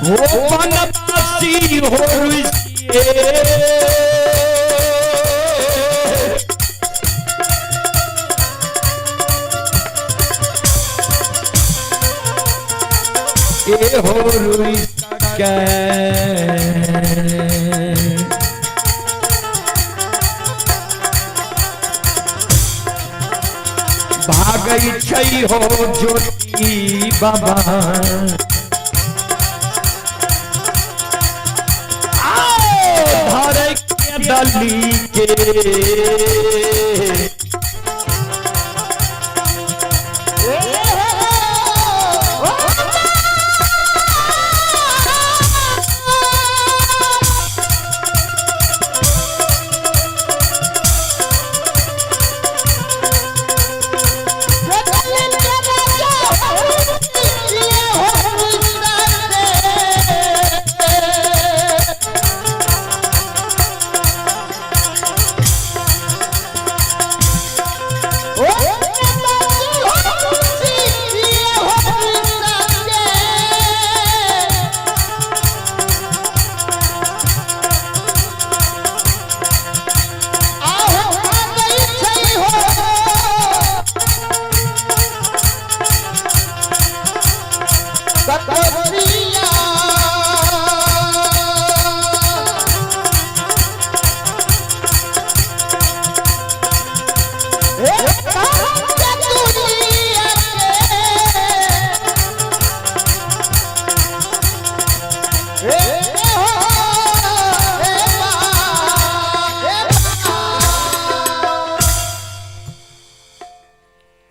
हो वनवासी हो ऋषिए। ए हो रुई सके भागै छै हो ज्योति बाबा। आओ धरै के दली के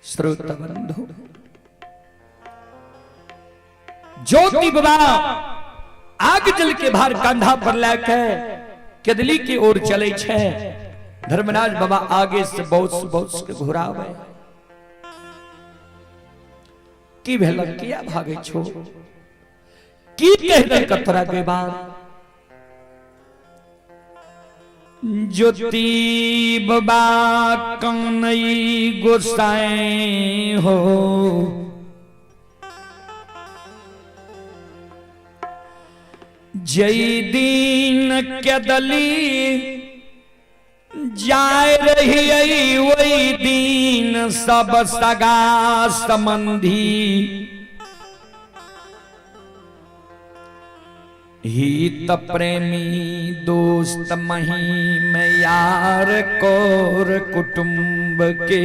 श्रोता बंधु ज्योति बाबा आग जल के भार कंधा पर लैके केदली की ओर चले छे। धर्मराज बाबा आगे से बहुत बहुत के घुरावे की भेल किया भागे छो की कह दे कतरा के बाद। ज्योति बाबा कनई गोसाई हो जय दीन केदली जाय रही वही दीन सब सगा संबंधी हित प्रेमी दोस्त महीम यार कोर कुटुंब के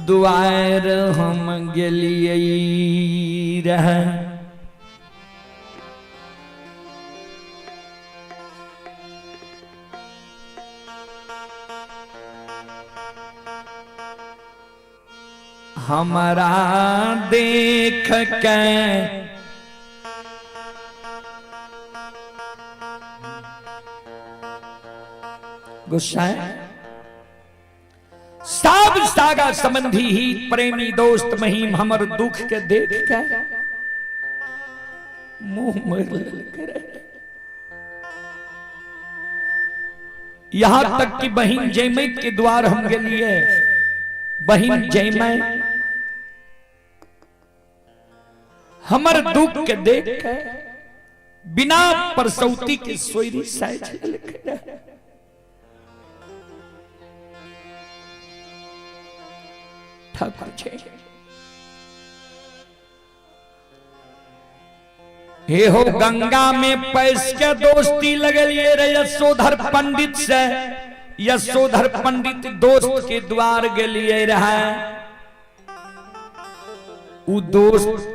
दुआर हम गेलियै रहे। हमरा देख के गुस्सा सब सागा संबंधी ही प्रेमी दोस्त महीम हमर दुख के देख के मुंह मोड़ लेलकै। यहां तक कि बहिन जयमय के द्वार हम गेलिए। बहिन जयमय हमर दुख के देख के बिना परसौती के सोयरी साइज लेलकै। ठाकुर जी हे हो गंगा में पैस के दोस्ती लगलिए रे यशोधर पंडित से। यशोधर पंडित दोस्त के द्वार गेलिए रहे। उ दोस्त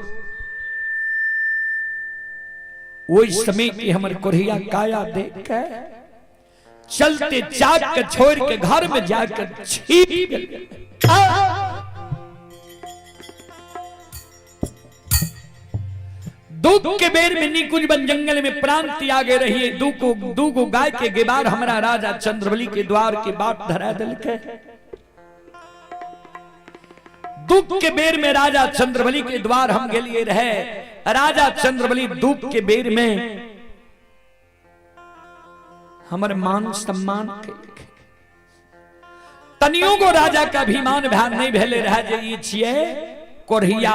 ओहि समय की हमर कोढ़िया काया देख के चलते चाक के छोड़ के घर में जाकर छिप गेल। दुख के बेर में निकुंज बन जंगल में प्राण त्यागे रहिए। दू को गाय के गेबार हमरा राजा चंद्रबली के द्वार के बाट धरा दिलके। दुख के बेर में राजा चंद्रबली के द्वार हम गेलिए रहे। राजा चंद्रबली दुख के बेर में हमर मान सम्मान केलकै। तनियो गो राजा के अभिमान भा नहीं भेले रहे जे ई छियै कोढ़िया,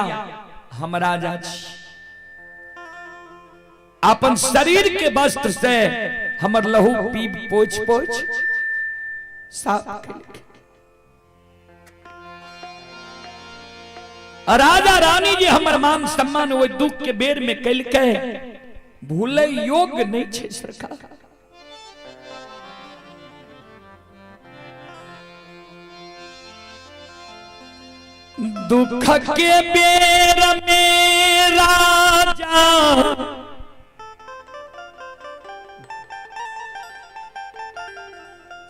हम राजा छी। अपन शरीर के वस्त्र से हमर लहू पीब पोछ पोछ साफ केलकै। राजा रानी जे हमर मान सम्मान ओहि दुख के बेर में केलकै भूले योग्य नहीं छै सरकार। दुख के बेर में राजा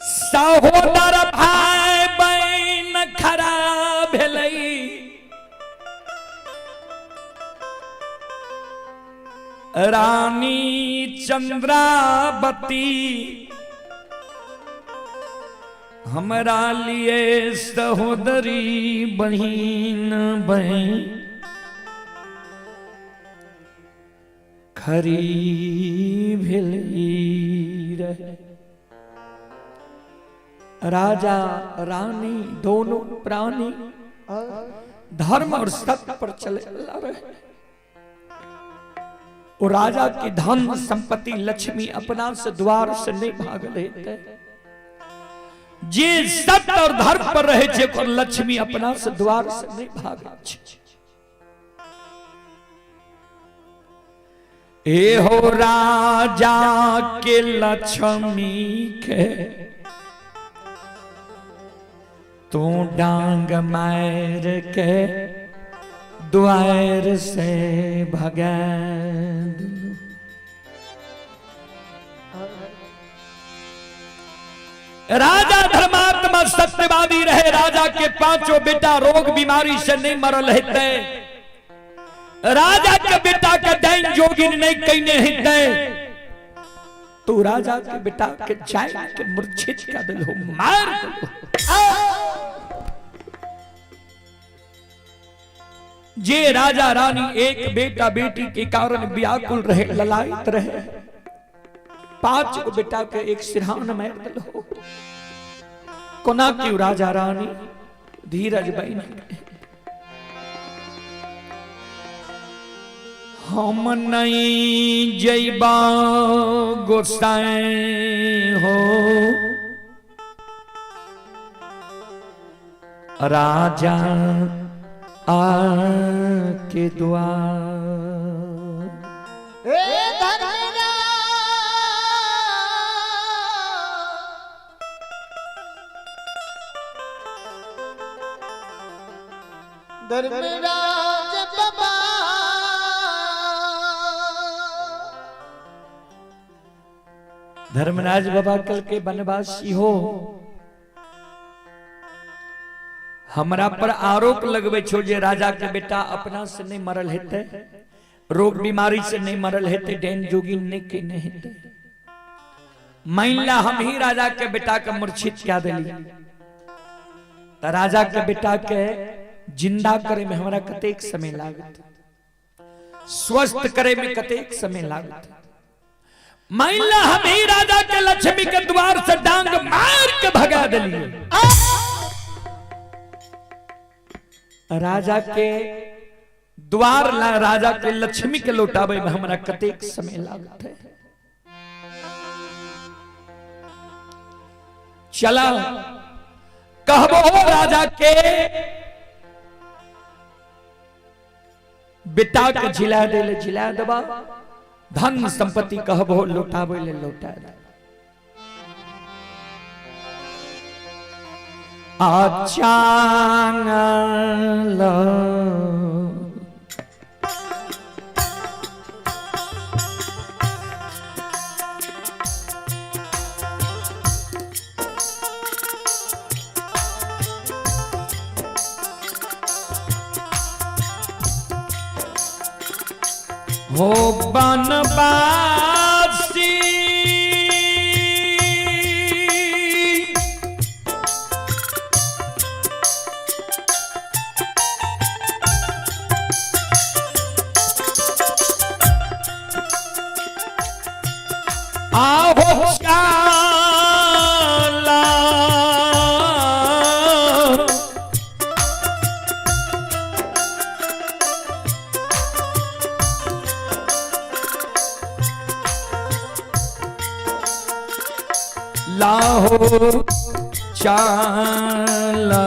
सहोदर भाई बहन खड़ा भेलै। रानी चंद्रावती हमरा लिए सहोदरी बहिन बहन खरी भेली रहे। राजा रानी दोनों प्राणी धर्म और सत्य पर चले रहे। वो राजा की धन संपत्ति लक्ष्मी अपना से द्वार से नहीं भाग रहे। जे सत्य और धर्म पर रहे छे ओकर लक्ष्मी अपना से द्वार से नहीं भागे छे। ए हो राजा के लक्ष्मी के तू डांग मार के द्वार से भगा दिलू। राजा धर्मात्मा सत्यवादी रहे। राजा के पांचों बेटा रोग बीमारी से नहीं मरल हेते। राजा के बेटा के डाइन जोगिन नहीं कहने हेते। तू राजा के बेटा के जाय के मूर्छित कर दिलो, मार दिलो। जे राजा रानी एक बेटा बेटी के कारण व्याकुल रहे, ललायत रहे, पांच गो बेटा के एक सिरहान मार दिलो। कोना क्यों राजा रानी धीरज बन हम नहीं जैबा गोसाई हो राजा आके द्वार। हे धर्मराज धर्मराज बाबा। धर्मराज बाबा कल के वनवासी हो, हमरा पर आरोप लगबे छो जे राजा के बेटा अपना से नहीं मरल हेते, रोग बीमारी से नहीं मरल हेते, डेन जोगी नहीं केने हेते। मान ला हम ही राजा के बेटा के मूर्छित क्या देली, त राजा के बेटा के जिंदा करे में हमरा कतेक समय लागत, स्वस्थ करे में कतेक समय लागत। मान ला हम ही राजा के लक्ष्मी के द्वार से डांग मार के भगा दिलिए, राजा के द्वार ला राजा के लक्ष्मी के लौटावे में हमरा कतेक समय लागत है। चला कहबो राजा के बेटा के झिला दे ले झिला देबा, धन संपत्ति कहबो लौटावे ले लौटा दे। आचांगल हो बनवासी आहो चाला लाहो चाला।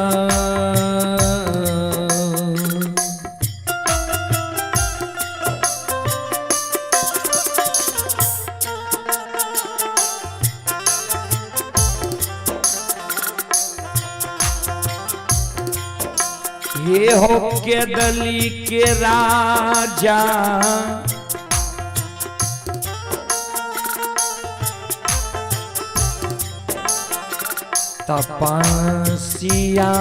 ये हो के दली के राजा तपस्या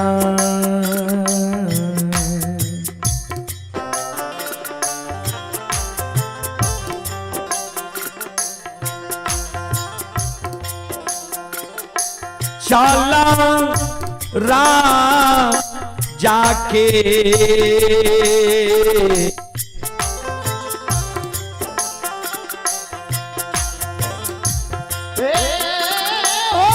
चला राजा के हे हो।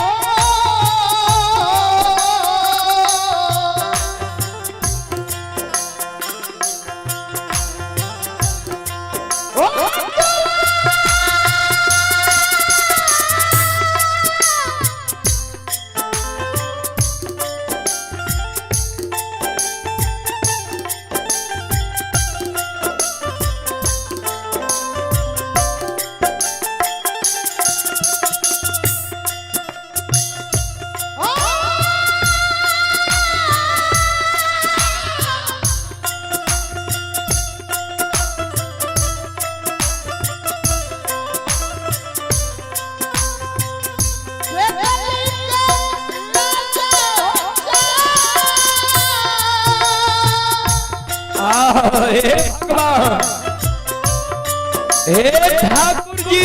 आह, हे भगवान, हे ठाकुर जी,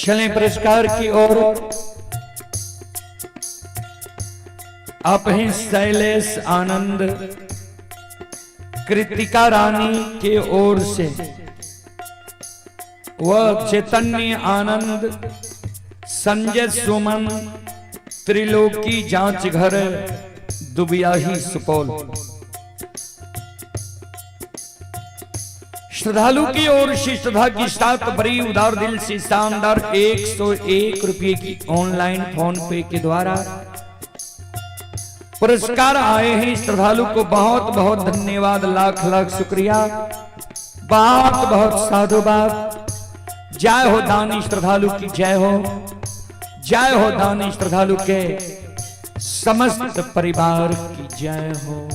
चलें पुरस्कार की ओर। आप हैं शैलेश आनंद कृतिका रानी के ओर से, वह चैतन्य आनंद संजय सुमन त्रिलोकी जांच घर दुबियाही सुपौल। श्रद्धालु की ओर से श्रद्धा की साथ बड़ी उदार दिल से शानदार 101 रुपये की ऑनलाइन फोन पे के द्वारा पुरस्कार आए हैं। श्रद्धालु को बहुत बहुत धन्यवाद, लाख लाख शुक्रिया, बहुत बहुत साधुवाद। जय हो दानी श्रद्धालु की जय हो, जय हो दानी श्रद्धालु के समस्त परिवार की जय हो।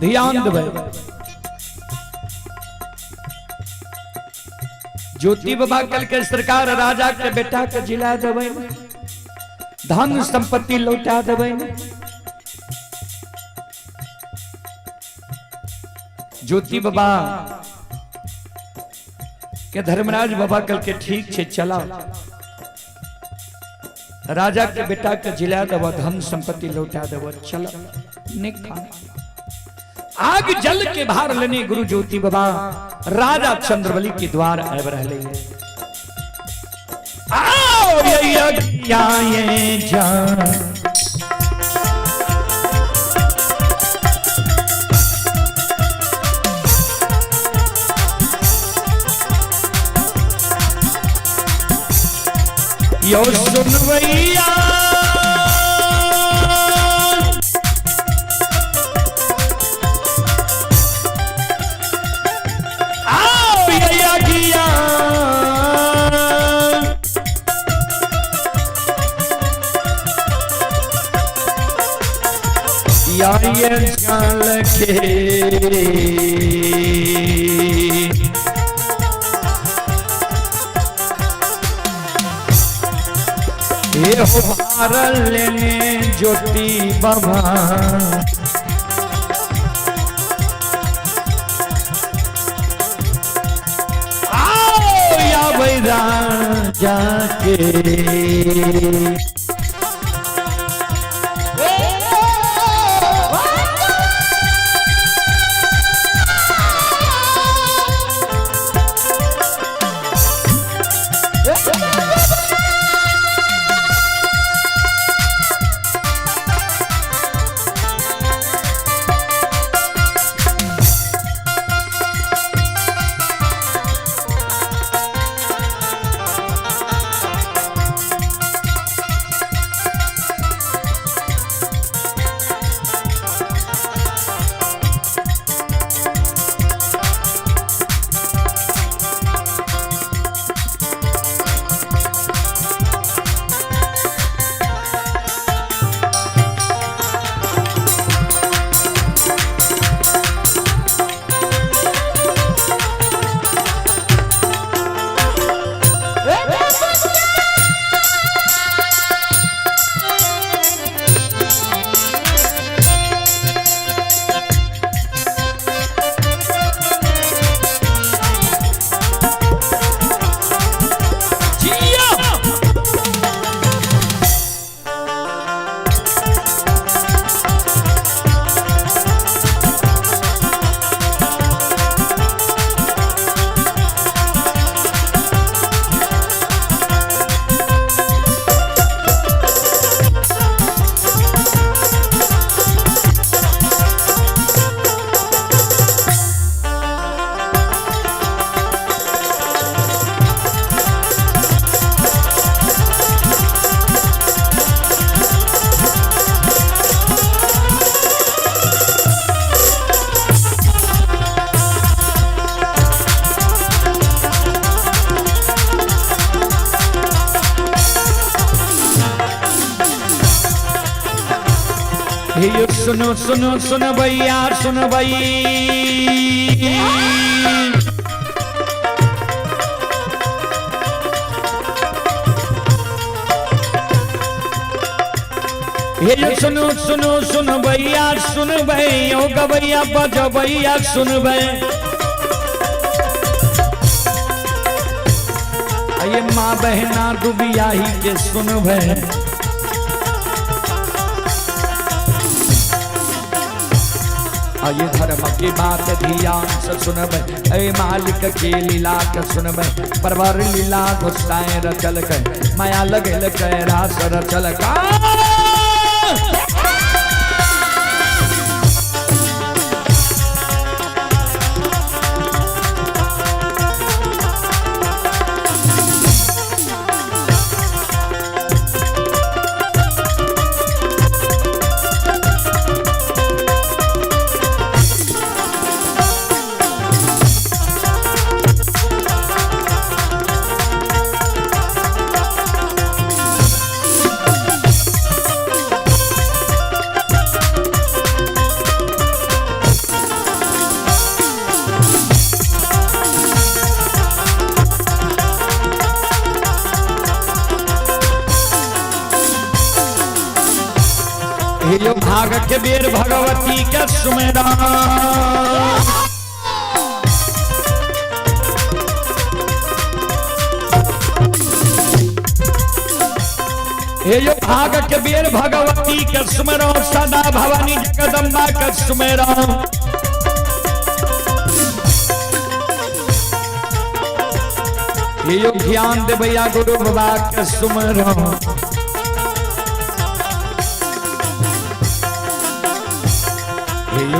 ध्यान देबै। ज्योति बाबा कल के सरकार राजा के बेटा के जिला देबै, धन संपत्ति लौटा देबै। ज्योति बाबा के धर्मराज बाबा कल के ठीक छे चला, राजा के बेटा के जिला देव, धन संपत्ति लौटा देव, चल निक। आग जल के भार लेने गुरु ज्योति बाबा राजा चंद्रबली के द्वार आबि रहले। आओ ये जान यो सुनवैया आओ ये गिया या ये जान के ये हो भार लेने ज्योति बाबा आओ या बैरा जाके। हे सुनो सुनो सुन भैया सुन भई। हे सुनो सुनो सुन भैया सुन भई, ओ गवैया बजबैया सुन भई। ये माँ बहना दुबिया ही के सुन भई। ये धर्म की बात ध्यान से सुनबै, ऐ मालिक के लीला के सुनबै। परवर लीला घुसाए रचल के, माया लगल के रास रचल का। यो भाग के बेर भगवती के सुमेरा। हे यो भाग के बेर भगवती के सुमेरा, सदा भवानी जगदम्बा के सुमेरा। हे यो ध्यान दे भैया गुरु बाबा के सुमेरा।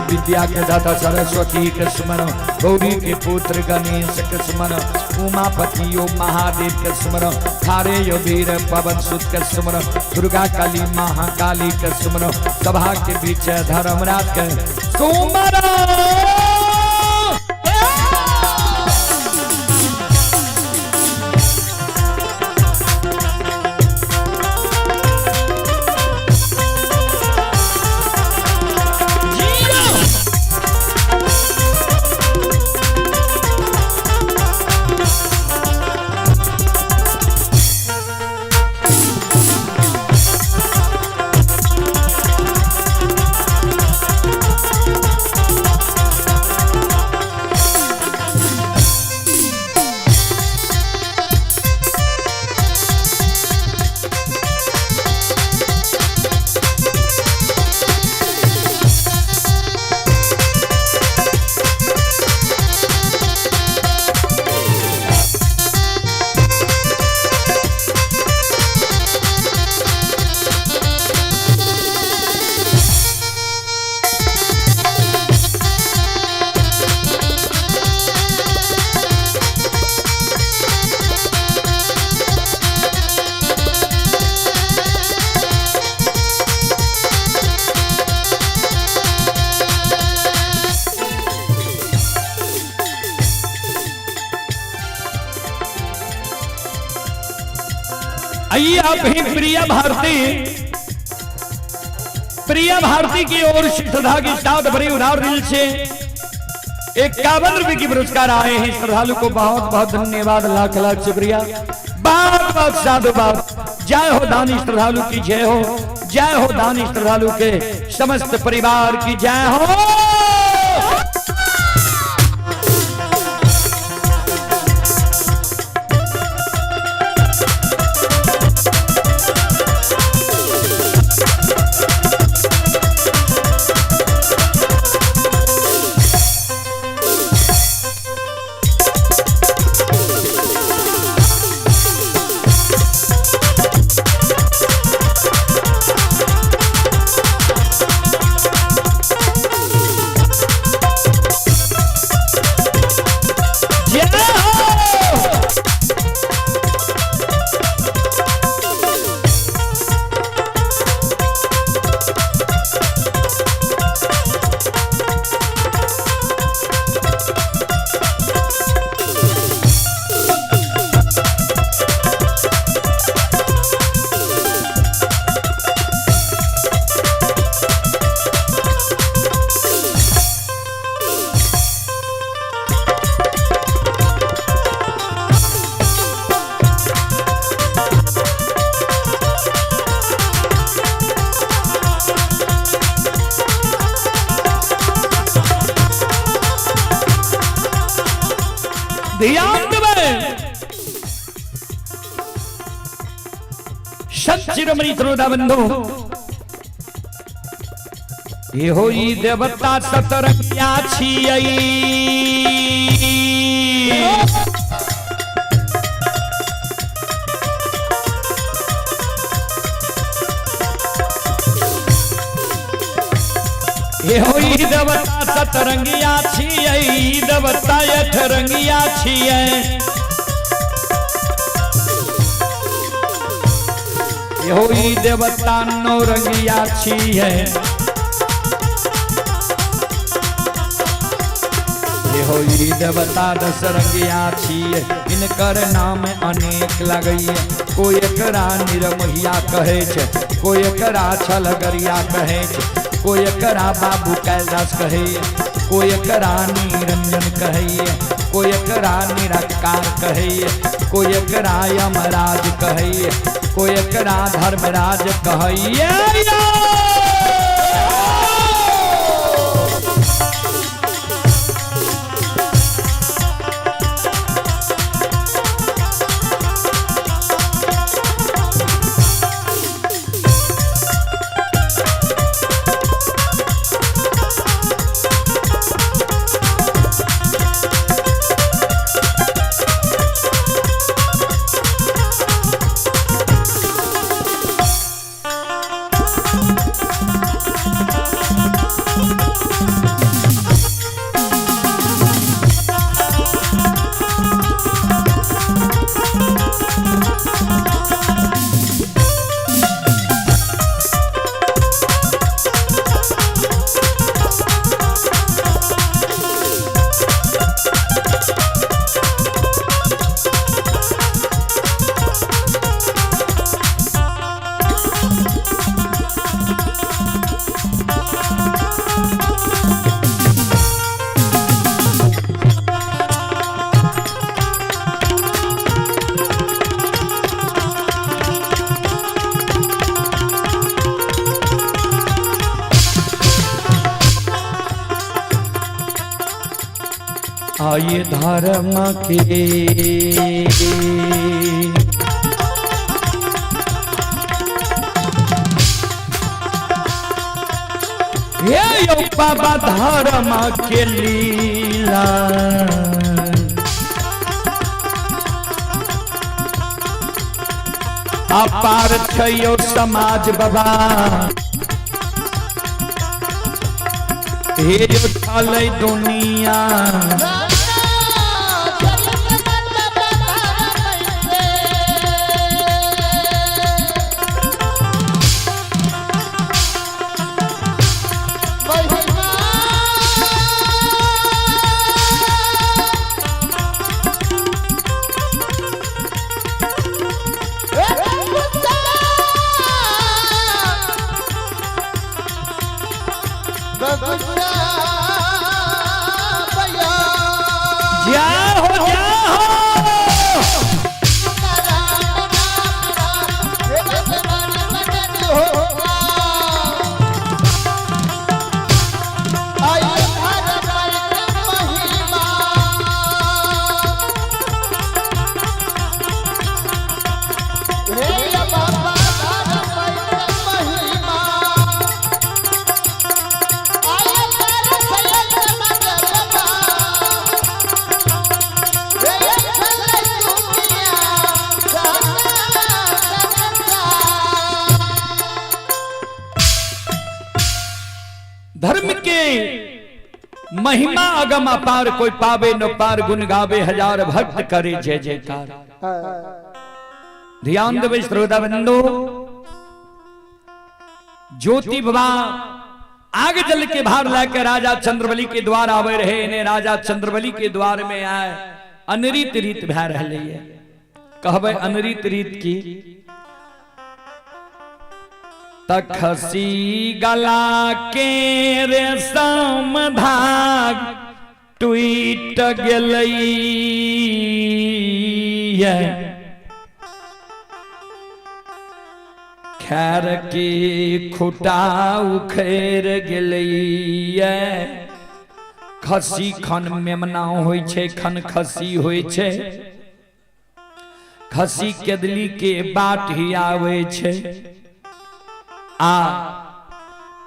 विद्या के दाता सरस्वती के स्मरण, गौरी के पुत्र गणेश के स्मरण, उमापति यो महादेव के स्मरण, थारे यो वीर पवन सुत के स्मरण, दुर्गा काली महाकाली के स्मरण, सभा के बीच धर्मराज के सुमरण। आइए आप ही प्रिया भारती, प्रिया भारती की ओर से श्रद्धा के साथ भरी उधार दिल से 51 रुपए की पुरस्कार आए हैं। श्रद्धालु को बहुत बहुत धन्यवाद, लाख लाख शुक्रिया, बहुत बहुत साधुवाद। जय हो दानी श्रद्धालु की जय हो, जय हो दानी श्रद्धालु के समस्त परिवार की जय हो। ध्यान देबै। संत शिरोमणि श्रोता बंधु, इहो ई देवता सतरंगिया छियै। इहो ई देवता सतरंगिया छियै, ई देवता अठरंगिया छियै। इहो ई देवता नौरंगिया छियै। इहो ई देवता दसरंगिया छियै। इनकर नाम अनेक लगैये। कोई एकरा निरमोहिया कहै छै, कोई एकरा छलगरिया कहै छै, कोई एकरा बाबू कैलाश कहैये, कोई एकरा निरंजन कहैये, कोई एकरा निराकार कहैये, कोई एकरा यमराज कहैये, कोई एकरा धर्मराज कहैये। आइए धर्म के हे यो बाबा धर्म के लीला, अपार छै समाज बाबा। हे यो छलै दुनिया जय हो जय हो। धर्म के महिमा अगम अपार, कोई पावे न पार, गुण गावे हजार भक्त करे जय जयकार। ध्यान देवे श्रोता बंधु, ज्योति बाबा आग जल के भार लाकर राजा चंद्रबली के द्वार आवे रहे। इन्हें राजा चंद्रबली के द्वार में आए अनरीत रीत भै रहे है। कहबे अनरीत रीत की तखसी गला के रेशम धाग टूट गेलई, खैर की खुटा उखेर गेलई, खस्सी खन मेमना होइ छै, खन खस्सी होइ छै। खस्सी केदली के बाट ही आवे छै। आ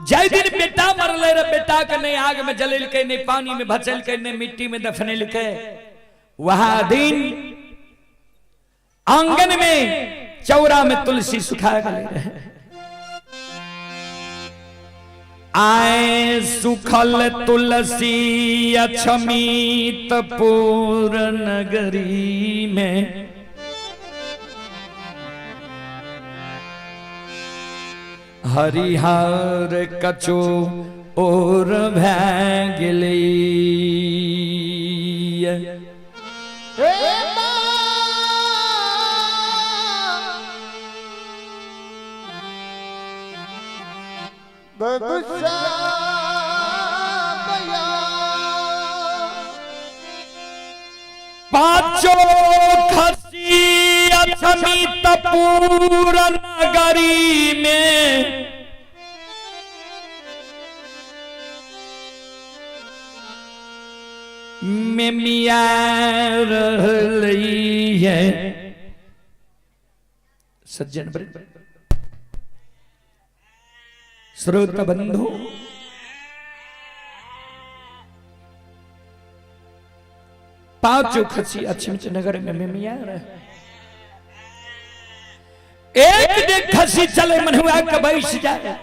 जाहि दिन बेटा मरले रे, बेटा के नहीं आग में जलेलकै, नहीं पानी में भचेलकै, नहीं मिट्टी में दफनेलकै, वह दिन आंगन में चौरा में तुलसी सुखा गए रहे। आए सुखल तुलसी अक्षमित पूर नगरी में, हरिहर कचो और भै गेलै। हे माँ, बबुसा भैया। पांचों खसी अक्षमित पूर नगरी में, मिया रहली है। सज्जन वृंद, श्रोता बंधु, पांचों खसी अक्षमित नगर में मिया रहे। एक दिन खसी चले मनुआ के बैस जाए।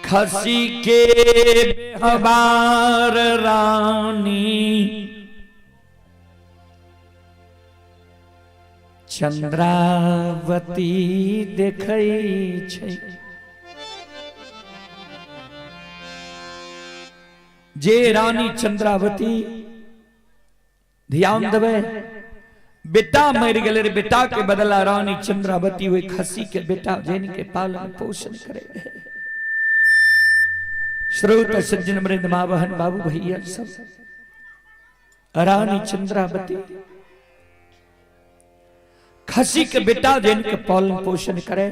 खसी के बेहबार रानी चंद्रावती देखै छै। जे रानी चंद्रावती, ध्यान देबै, बेटा मरि गेलै रे, बेटा के बदला रानी चंद्रावती ओहि खसी के बेटा जैन के पालन पोषण करे रहे। श्रोत सज्जन वृंद, माँ बहन बाबू भैया सब, रानी चंद्रावती खसी के बेटा जैन के पालन पोषण करे,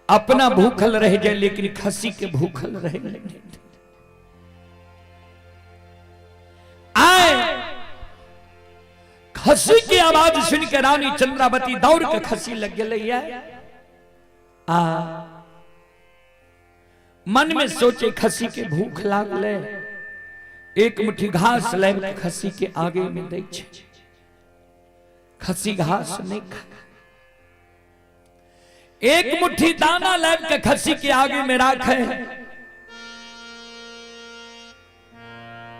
अपना भूखल रह जाए लेकिन खसी के भूखल रह नहीं। आए खसी की आवाज सुन के रानी चंद्रावती दौड़ के खसी लग गई है। आ मन में सोचे खसी के भूख लागले, एक मुट्ठी घास लाबि के खसी के आगे में दै छै, खसी घास नहीं खा। एक मुट्ठी दाना लाबि के खसी के आगे में राखे,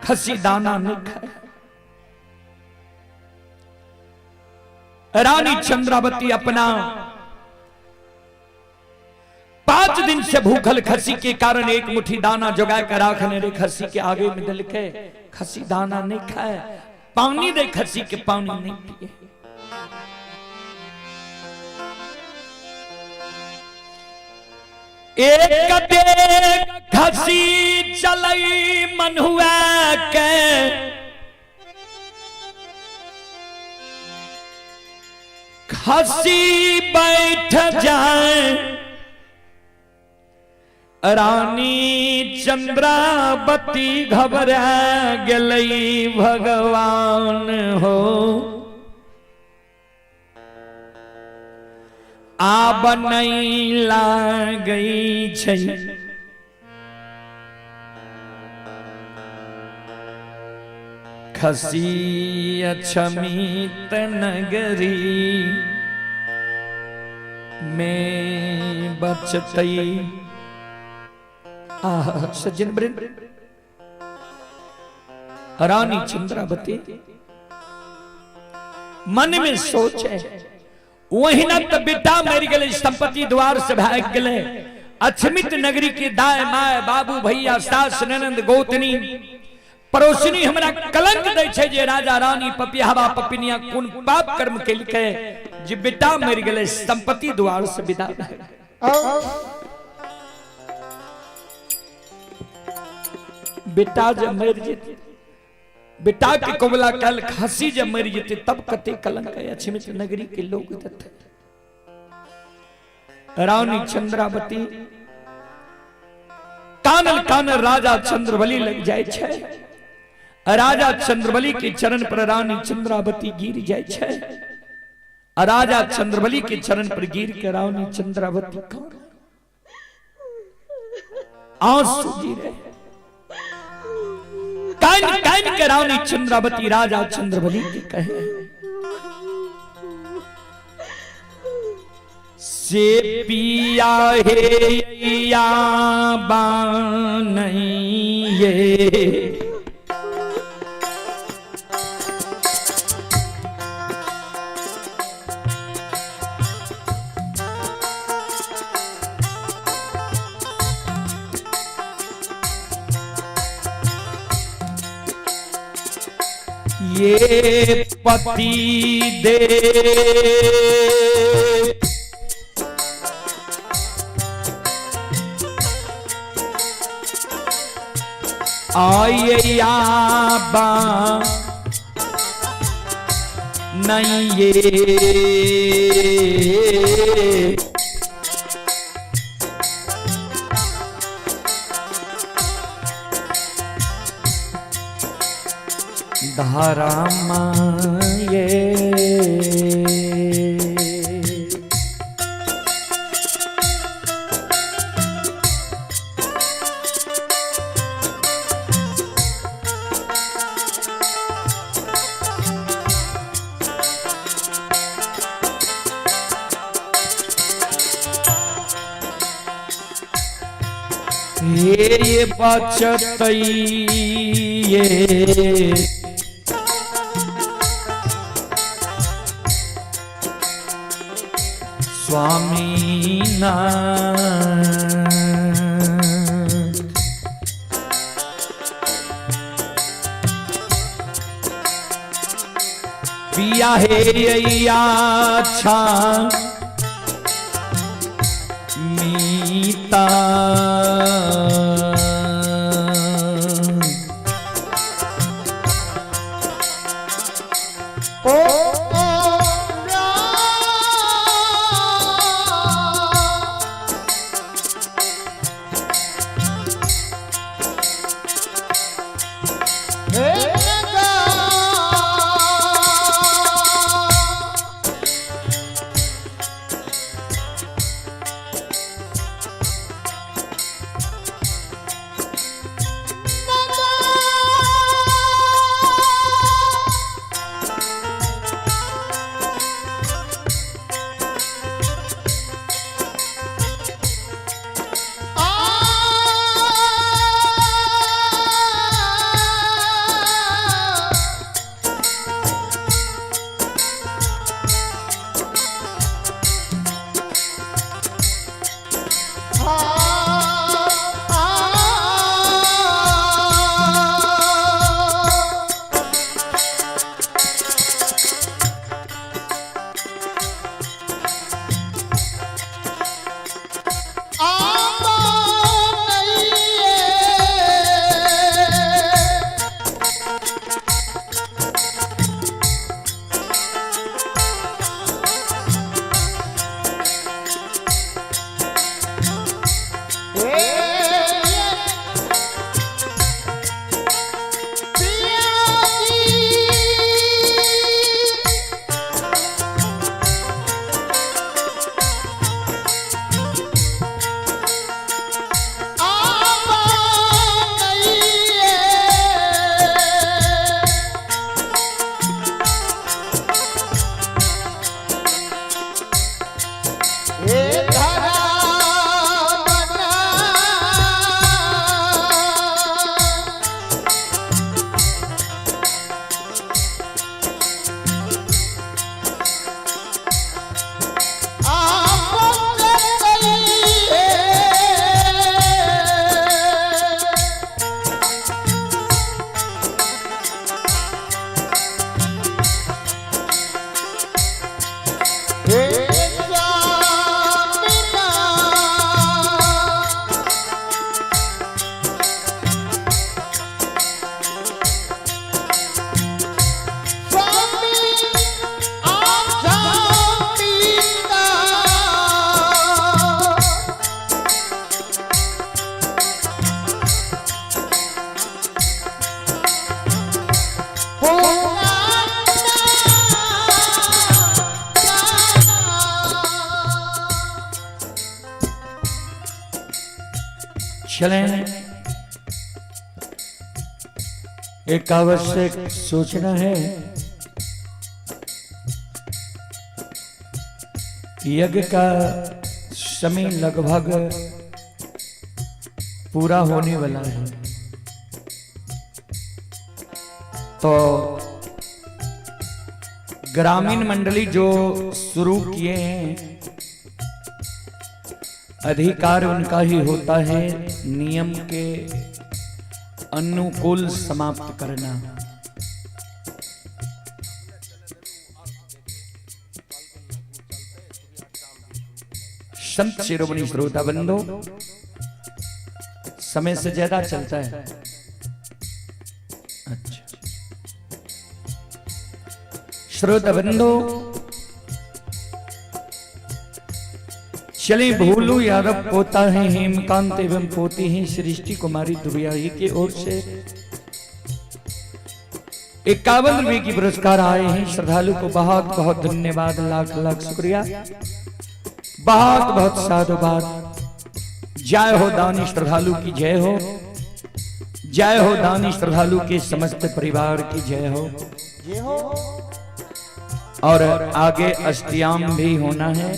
खसी दाना नहीं खाए। रानी चंद्रावती अपना 5 दिन से भूखल खसी के कारण एक मुट्ठी दाना जोगा के राखने रे, खसी के आगे में दिल के, खसी दाना नहीं खाए। पानी दे खसी के, पानी नहीं पिए। एक देख खसी चलई मनुआ के, खसी बैठ जाए रानी चंद्रावती घबरा गेलई भगवान हो। आब नहीं लागई छै खसी अक्षमित नगरी में बचतई। आह सज्जन वृंद, रानी चंद्रावती मन में सोचे वही न तो बेटा मर गए, संपत्ति द्वार से भाग गए। अक्षमित नगरी के दाय my बाबू भैया सास ननंद गोतनी पड़ोसनी हमरा कलंक दै छै जे राजा रानी पपियावा पपिनिया कोन पाप कर्म केलकै जे बेटा मर गए, संपत्ति द्वार से विदा भए। बेटा जब मर जेते, बेटा के कबला कल खसी जब मर जेते तब कते कलंक है अक्षमित नगरी के लोग देते। रानी चंद्रावती कानल कानल राजा चंद्रबली लग जाय छै। राजा चंद्रबली के चरण पर रानी चंद्रावती गिर जाय छै। राजा चंद्रबली के चरण पर गिर के रानी चंद्रावती कान आंसू गिरे, कान कान के रानी चंद्रावती राजा चंद्रबली के कहे से पिया हे या बानइये ये पति दे आइए आबा नहीं ये धारा माये हे बचत ये स्वामी ना पिया हे अच्छा मीता ओ चलें, एक आवश्यक सूचना है। यज्ञ का समय लगभग पूरा होने वाला है, तो ग्रामीण मंडली जो शुरू किए हैं, अधिकार उनका ही होता है नियम के अनुकूल समाप्त करना। संत शिरोमणि श्रोता बंधु, समय से ज्यादा चलता है। अच्छा श्रोता बंधु, चले भोलू यादव पोता है हेमकांत एवं पोती हैं सृष्टि कुमारी दुबियाही की ओर से 51 रुपए की पुरस्कार आए हैं। श्रद्धालु को बहुत बहुत धन्यवाद, लाख लाख शुक्रिया, बहुत बहुत साधुवाद। जय हो दानी श्रद्धालु की जय हो, जय हो दानी श्रद्धालु के समस्त परिवार की जय हो। जय हो। और आगे अष्टयाम भी होना है,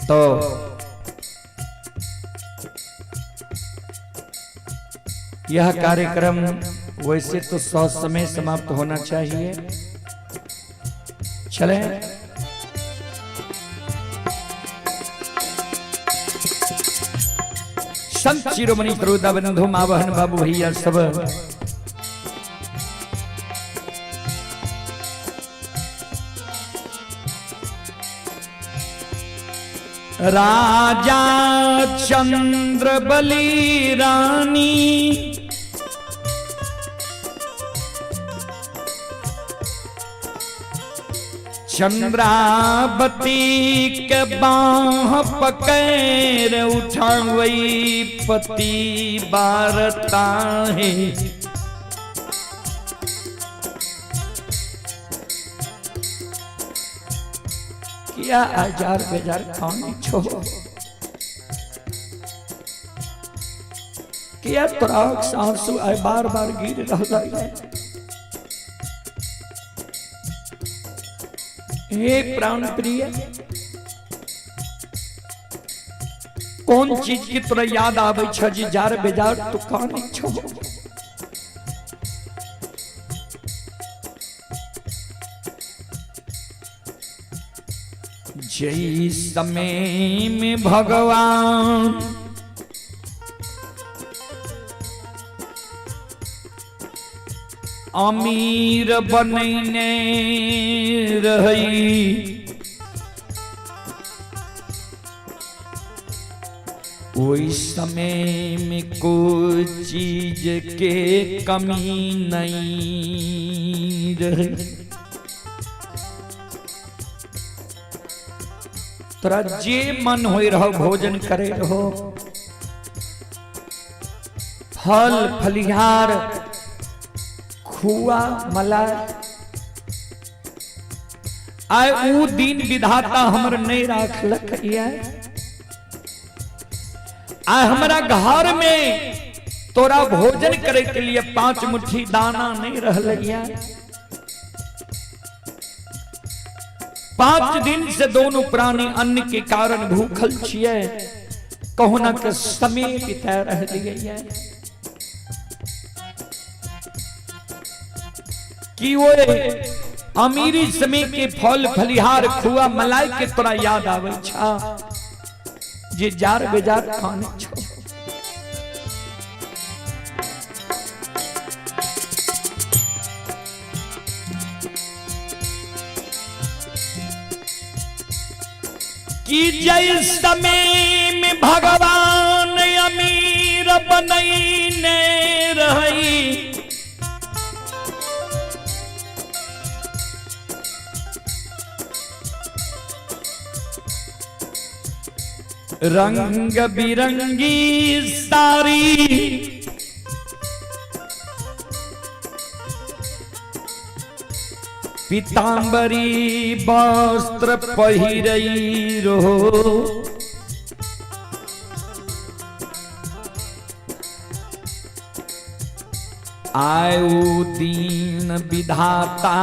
तो यह कार्यक्रम वैसे तो 100 समय समाप्त होना चाहिए। चले संत शिरोमणि श्रोता बंधु माँ बहन बाबू भैया सब, राजा चंद्र बलि रानी चंद्रावती के बाह पकड़ उठावई पति बारता है। किया आजार बेजार खाने छो, किया तोरा आंसू आए बार बार गिर रहा है। हे प्राण प्रिय, कौन चीज की तोरा याद आवे छ जी जार बेजार तू काने छो। जय समय में भगवान अमीर बनने रही, ओई समय में कोई चीज के कमी नहीं रही। तोरा जे मन हो रहो भोजन करे रहो, फल फलिहार खुआ मलाई। आए ऊ दिन विधाता हमर नहीं राखलक ये। आए हमरा घर में तोरा भोजन करे के लिए 5 मुट्ठी दाना नहीं रहल। 5 दिन से दोनों प्राणी अन्न के कारण भूखल छिए, कहुना के समय बिता रह दिए। कि वो अमीरी समय के फल फलिहार खुआ मलाई के तोरा याद आवे छा जे जार बेजार खाने छो। कि जय समय में भगवान अमीर बनैने रही, रंग बिरंगी सारी पीतांबरी वस्त्र पहिरई रहो। आयु दीन विधाता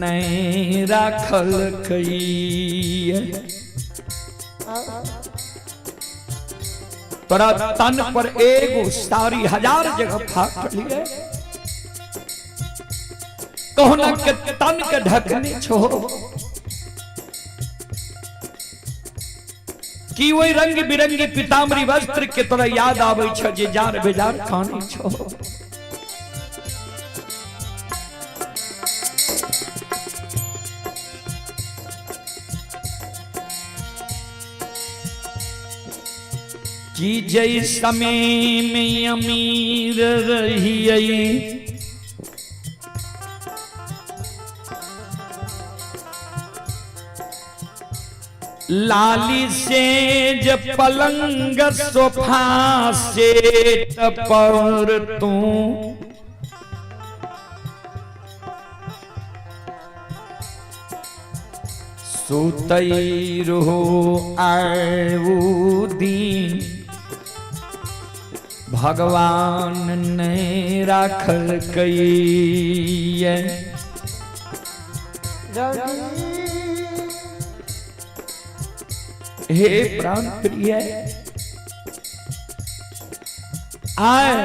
नहीं राखल तोरा तन पर एगो सारी हजार जगह फाटल है, कहुना के तन के ढकने छो कि वही रंग बिरंगे पीताम्बरी वस्त्र के तोरा याद आबै छ जे जार बेजार खाने छो। कि जय समय में अमीर रहिए लाली से जब पलंग सोफा सेट पर तू सुतई रहो आऊ दिन भगवान ने राखल कई। हे प्राण प्रिय आए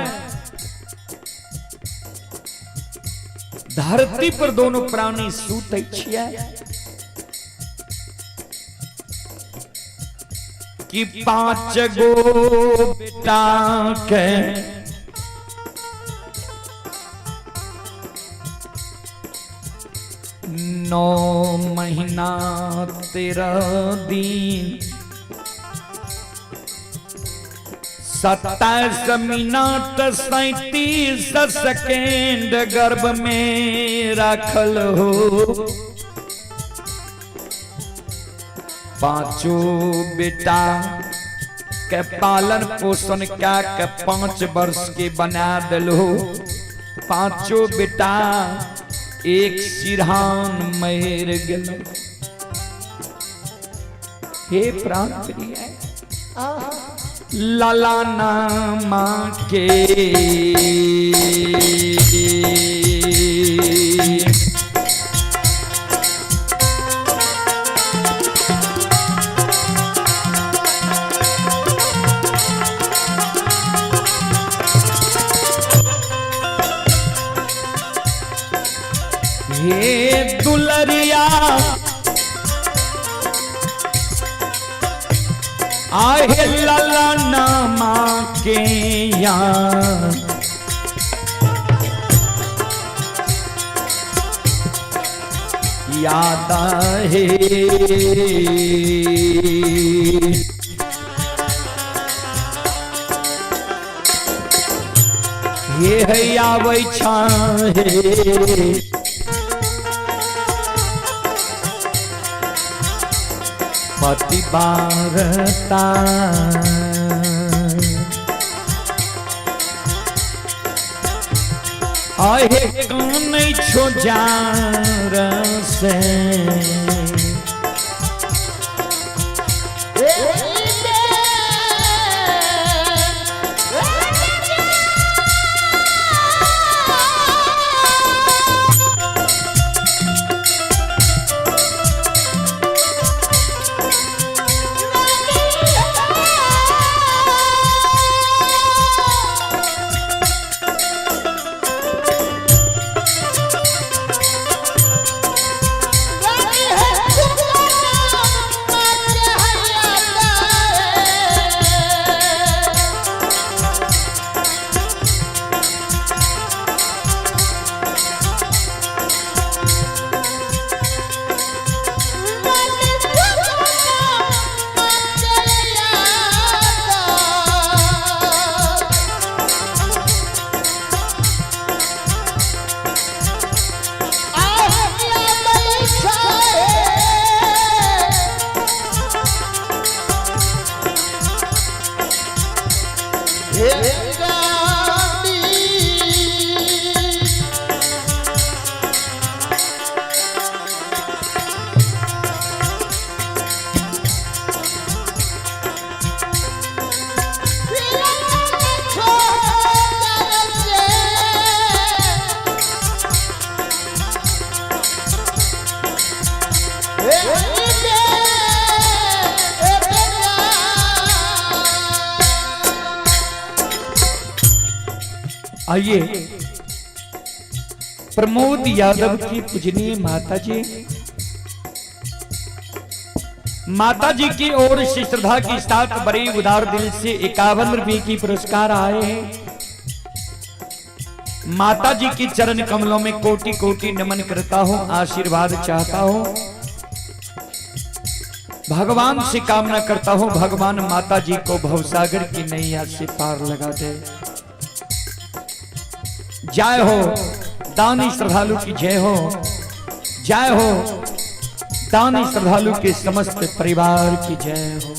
धरती पर दोनों प्राणी सूतै छियै कि पांच गो बेटा के 9 महीना 13 दिन 27 मिनट 37 सेकेंड गर्भ में रखल हो। पांचों बेटा के पालन पोषण क्या के 5 वर्ष के बना दिलो। पांचों बेटा एक सिरहान मर गेल। हे प्राण प्रिय ललाना माँ के हे दुलरिया आहे ललना माँ के यार याद है ये है आबै छे पति बारता आहे कान छो जार से Hey! आइए प्रमोद यादव की पूजनीय माता जी, माता जी की ओर से श्रद्धा के साथ बड़े उदार दिल से 51 रुपए की पुरस्कार आए हैं। माता जी के चरण कमलों में कोटि कोटि नमन करता हूं, आशीर्वाद चाहता हूं, भगवान से कामना करता हूं, भगवान माता जी को भवसागर की नैया से पार लगा दे। जय हो दानी श्रद्धालु की जय हो, जय हो दानी श्रद्धालु के समस्त परिवार की जय हो।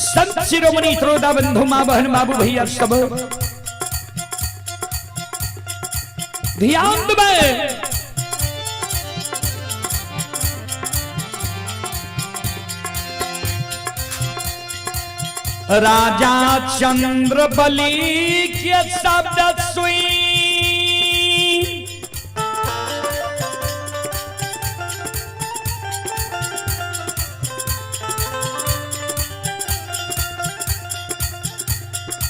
संत शिरोमणि श्रोता बंधु माँ बहन बाबू भैया सब ध्यान देबै। राजा चंद्र बलि के शब्द सुई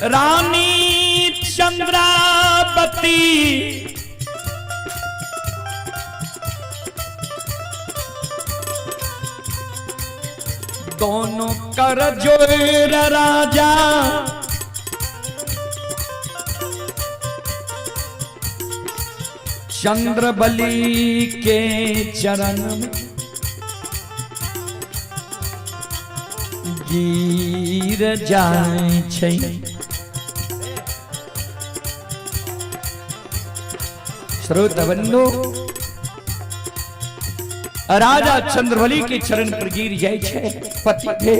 रानी चंद्रावती दोनों कर जोर राजा चंद्रबली के चरण में गिर जाए छै। श्रोता बंधु, राजा चंद्रबली के चरण पर गिर जाए छै। पति दे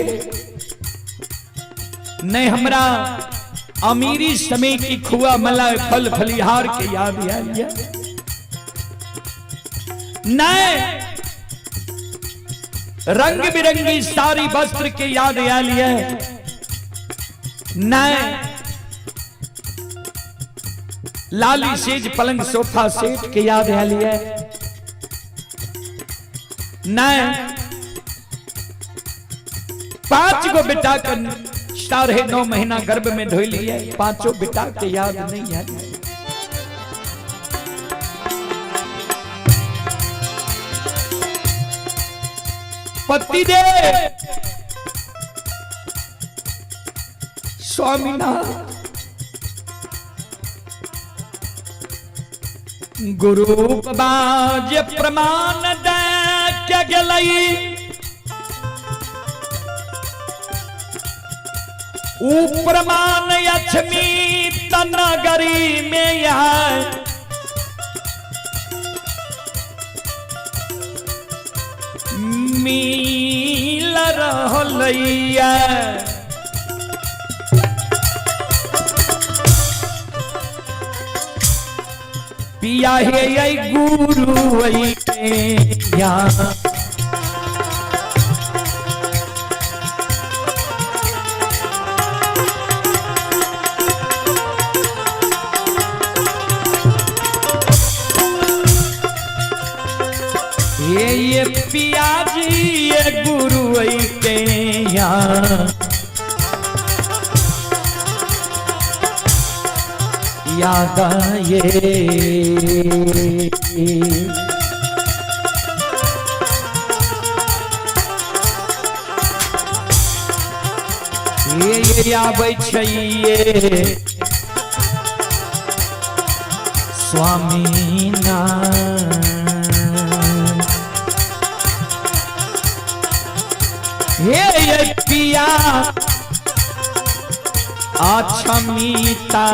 नहीं हमरा अमीरी समय की खुआ मलाई फल फलिहार के याद आयल ये। नहीं रंग बिरंगी सारी वस्त्र के याद आयल ये। नहीं लाली सेज पलंग सोफा सेट के याद आयल ये। नहीं 5 गो बेटा के 9.5 महीना गर्भ में धोई लिए, पांचों बेटा के याद नहीं है। पति दे स्वामीनाथ गुरु बाज प्रमाण दे के गेलई, ऊ प्रमाण लक्ष्मी तनगरी में आए। मिल रहलैया पिया हे गुरु या। सैया याद ये। ये आबै छै ये स्वामी ना। हे ये पिया अक्षमिता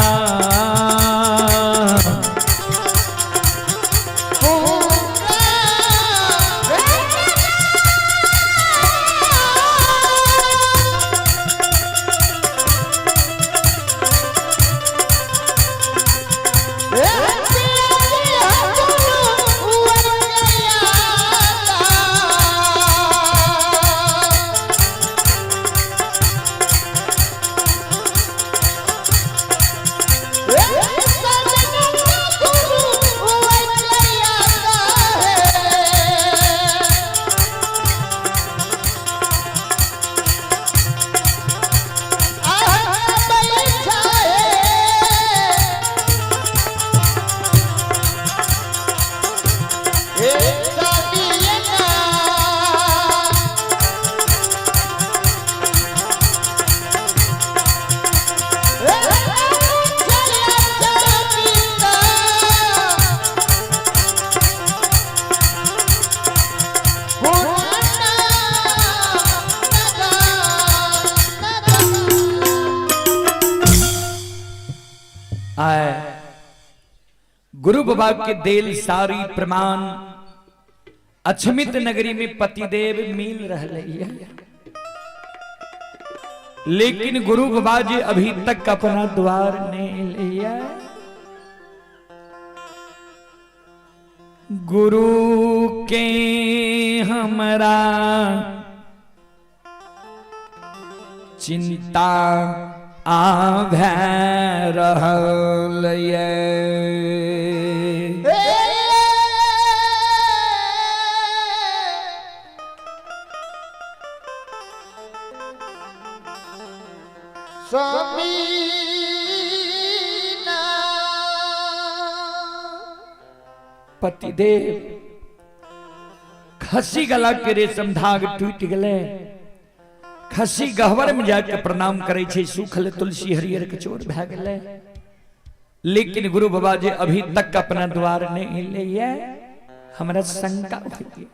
आए गुरु बाबा के देल सारी प्रमाण अछमित नगरी में पतिदेव मिल रहे है, लेकिन गुरु बाबा जी अभी तक अपना द्वार नहीं लिया। गुरु के हमरा चिंता आभै रहल ये। पतिदेव खसी गला के रेशम धाग टूट गले, खसी गहवर में जाके प्रणाम करे छे, सूखल तुलसी हरियर के चोर भए गेले, लेकिन गुरु बाबा जी अभी तक अपना द्वार नहीं लिए। हमरा शंका होई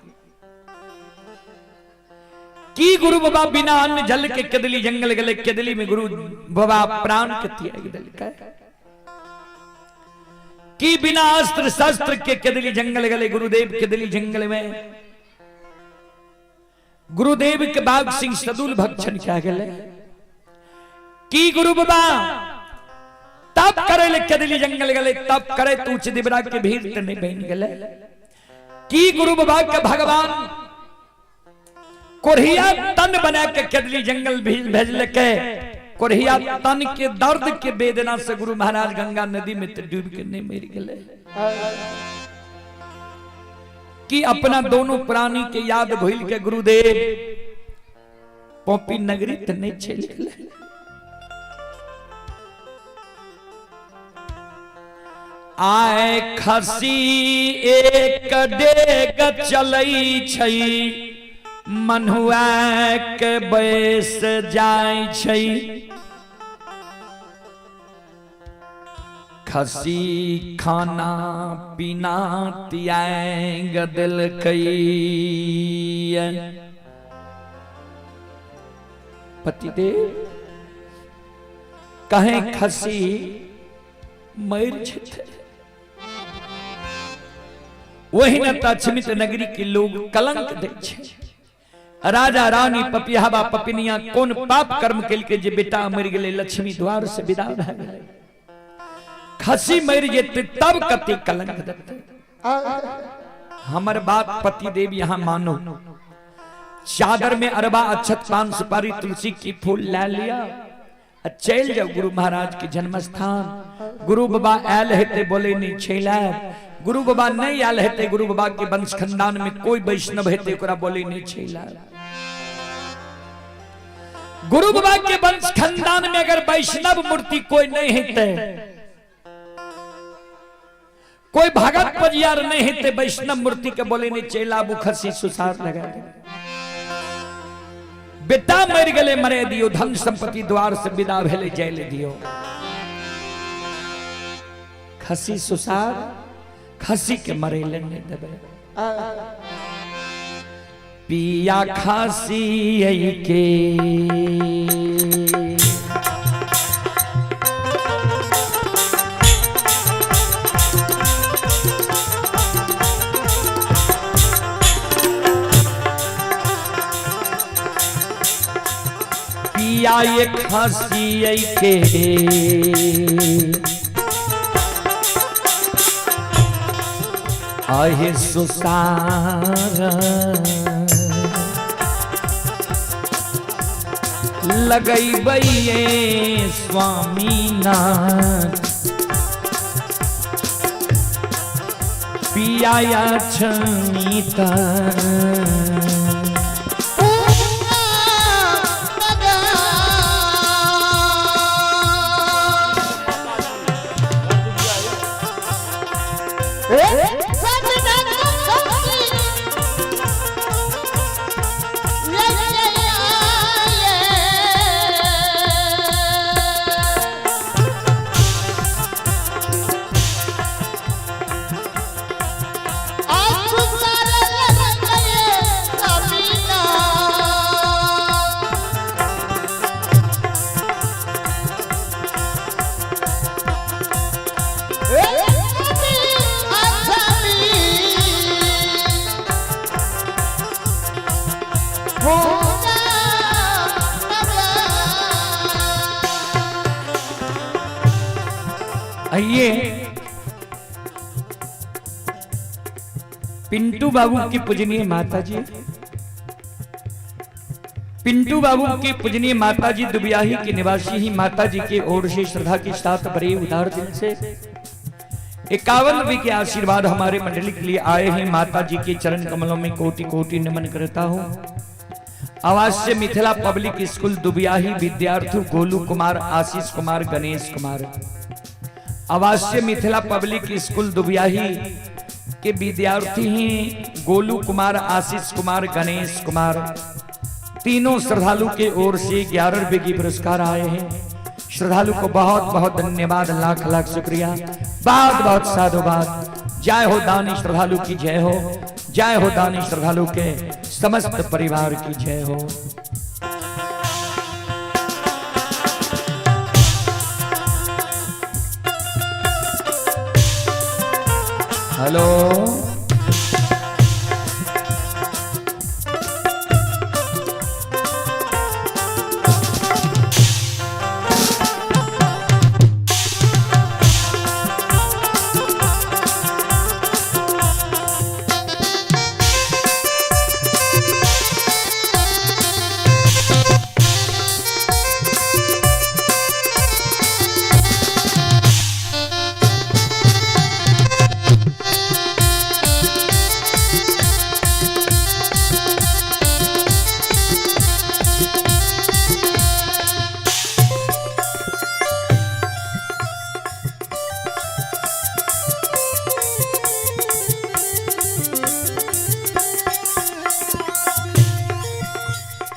कि गुरु बाबा बिना अन्न जल के केदली जंगल गेले, केदली में गुरु बाबा प्राण के त्याग देलकै, कि बिना अस्त्र शस्त्र के केदली जंगल गेले गुरुदेव केदली जंगल में गुरुदेव के बाग सिंह सदुल भक्षण क्या गेले, कि गुरु बाबा तप करे ले केदली जंगल गेले, तप करे तू उच्च दिबरा के भीड़ ते नहीं बन गेले, कि गुरु बाबा के भगवान कोढ़िया तन बना के केदली जंगल भेजलकै, कोढ़िया तन के दर्द के वेदना से गुरु महाराज गंगा नदी में ते डूब के नहीं मर गेले, कि अपना दोनों प्राणी के याद भूल के गुरुदेव पोपी नगरी ते नहीं चल गेले। आए खसी एक डेग चलै छै, मनुआ के बैस जाय छै, खसी खाना पीना त्याग देलकै। पतिदेव कहे खसी मर जेतै, वही न त अछमित नगरी के लोग कलंक दै छै। राजा रानी पपियाबा पपिनिया कोन पाप कर्म केलकै जे बेटा मरि गेलै, लक्ष्मी द्वार से विदा भए गेलै, खसी मरि जेतै तब कते कलंक देतै। हमर बात पतिदेव यहाँ मानो, चादर में अरबा अक्षत पान सुपारी तुलसी की फूल ला लिया, चल जाओ गुरु महाराज के जन्म स्थान। गुरु बाबा आयल हेते बोले नहीं छेला, गुरु बाबा नहीं आयल हेते गुरु बाबा के वंश खानदान में कोई वैष्णव हेते ओकरा बोले नहीं छेला। गुरु बाबा के वंश खानदान में अगर वैष्णव मूर्ति कोई नहीं हेतै, कोई भगत पजियार नहीं हेतै, वैष्णव मूर्ति के बोले नहीं चेला खसी सुसार लगा दे। बेटा मर गले मरे दियो, धन संपत्ति द्वार से विदा भेले जैले दियो। खसी सुसार खसी के मरे ले नहीं देबे। पिया खासी के पिया ये खासी के आहे सुसार लगैबैये स्वामीनाथ। पिया छनीता आइए पिंटू बाबू की पूजनीय माताजी, पिंटू बाबू की पूजनीय माताजी दुबियाही के निवासी ही माताजी की ओर से श्रद्धा के साथ बड़े उदार दिल से 51 रुपए के आशीर्वाद हमारे मंडली के लिए आए हैं। माताजी के चरण कमलों में कोटि कोटि नमन करता हूँ। आवाज से मिथिला पब्लिक स्कूल दुबियाही विद्यार्थी गोलू कुमार, आशीष कुमार, गणेश कुमार। आवासीय मिथिला पब्लिक स्कूल दुबियाही के विद्यार्थी हैं गोलू कुमार, आशीष कुमार, गणेश कुमार। तीनों श्रद्धालु के ओर से 11 रुपए की पुरस्कार आए हैं। श्रद्धालु को बहुत बहुत धन्यवाद, लाख लाख शुक्रिया, बहुत बहुत साधुवाद। जय हो दानी श्रद्धालु की जय हो, जय हो दानी श्रद्धालु के समस्त परिवार की जय हो। हेलो,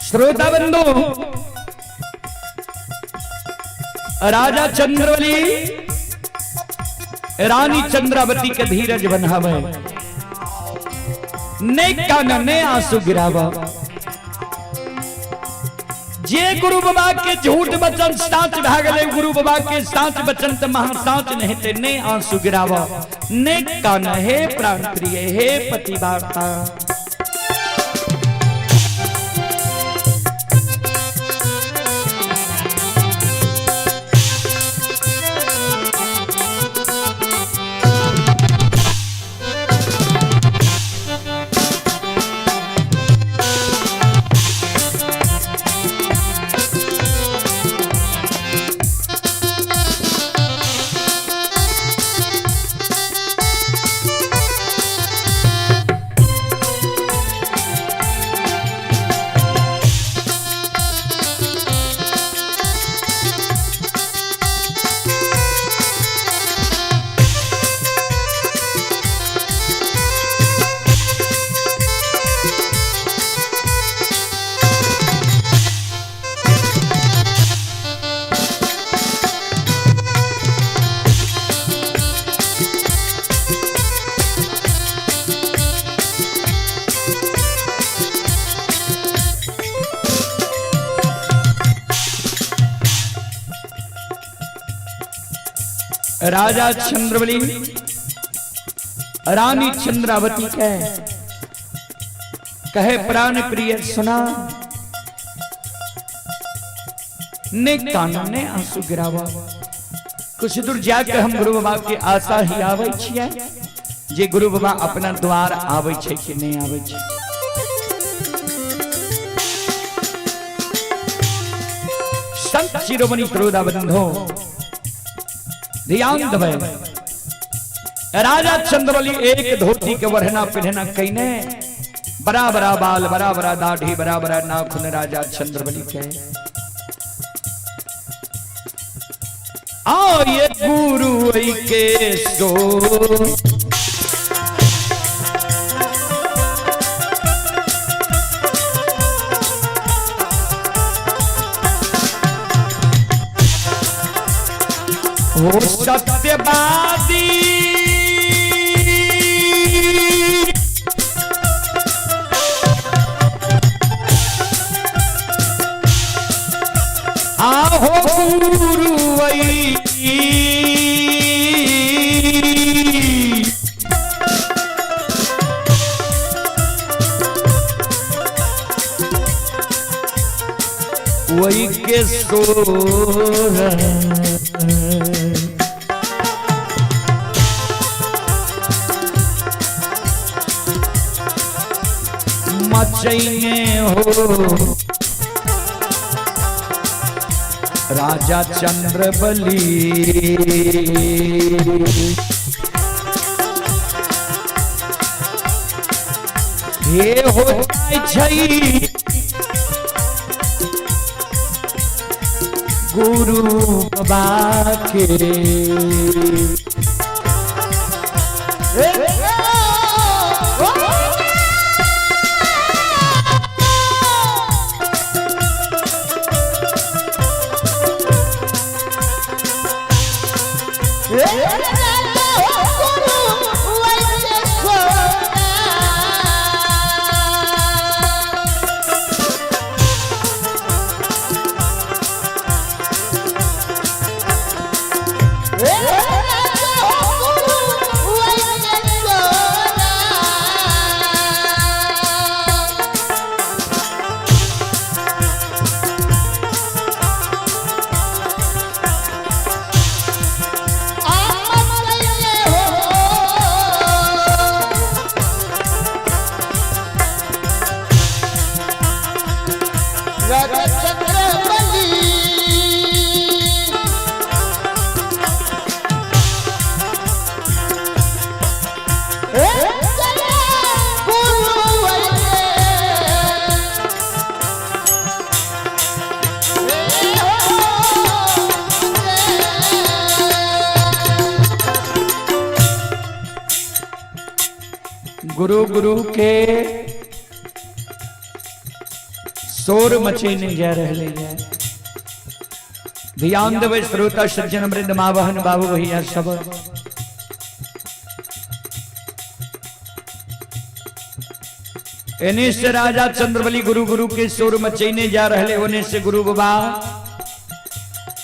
श्रोता बंधु, राजा चंद्रवली रानी चंद्रावती के धीरज बनावे, ने कान ने आंसू गिरावा। जे गुरु बाबा के झूठ बचन साच भागले, गुरु बाबा के साच बचन त महा साच नहीं ते ने आंसू गिरावा। ने कान हे प्राण प्रिय हे पति वार्ता। राजा चंद्रबली रानी चंद्रावती के कहे प्राण प्रिय सुना, ने कानन ने आंसू गिरावा। कुछ दूर जाके हम गुरु बाबा के आशा ही आवे छियै जे गुरु बाबा अपना द्वार आवे छै कि नहीं आवे छै। संत शिरोमणि श्रोता बंधो ध्यान देबै, राजा चंद्रबली एक धोती के बढ़ना पिन्हना कईने, बड़ा बड़ा बाल, बड़ा बड़ा दाढ़ी, बड़ा बड़ा नाखून राजा चंद्रबली के। आओ ये गुरु के सो हो सत्यवादी, आहो गुरु वही के सोर। मचैने हो राजा चंद्रबली, हे हो छै गुरु बाबा के। गुरु गुरु के शोर मचेने जा रहे हैं। ध्यान देवे श्रोता सज्जन वृंद माँ बहन बाबू भैया सब। एने से राजा चंद्रबली गुरु गुरु के शोर मचेने जा रहे, ओने से गुरु बाबा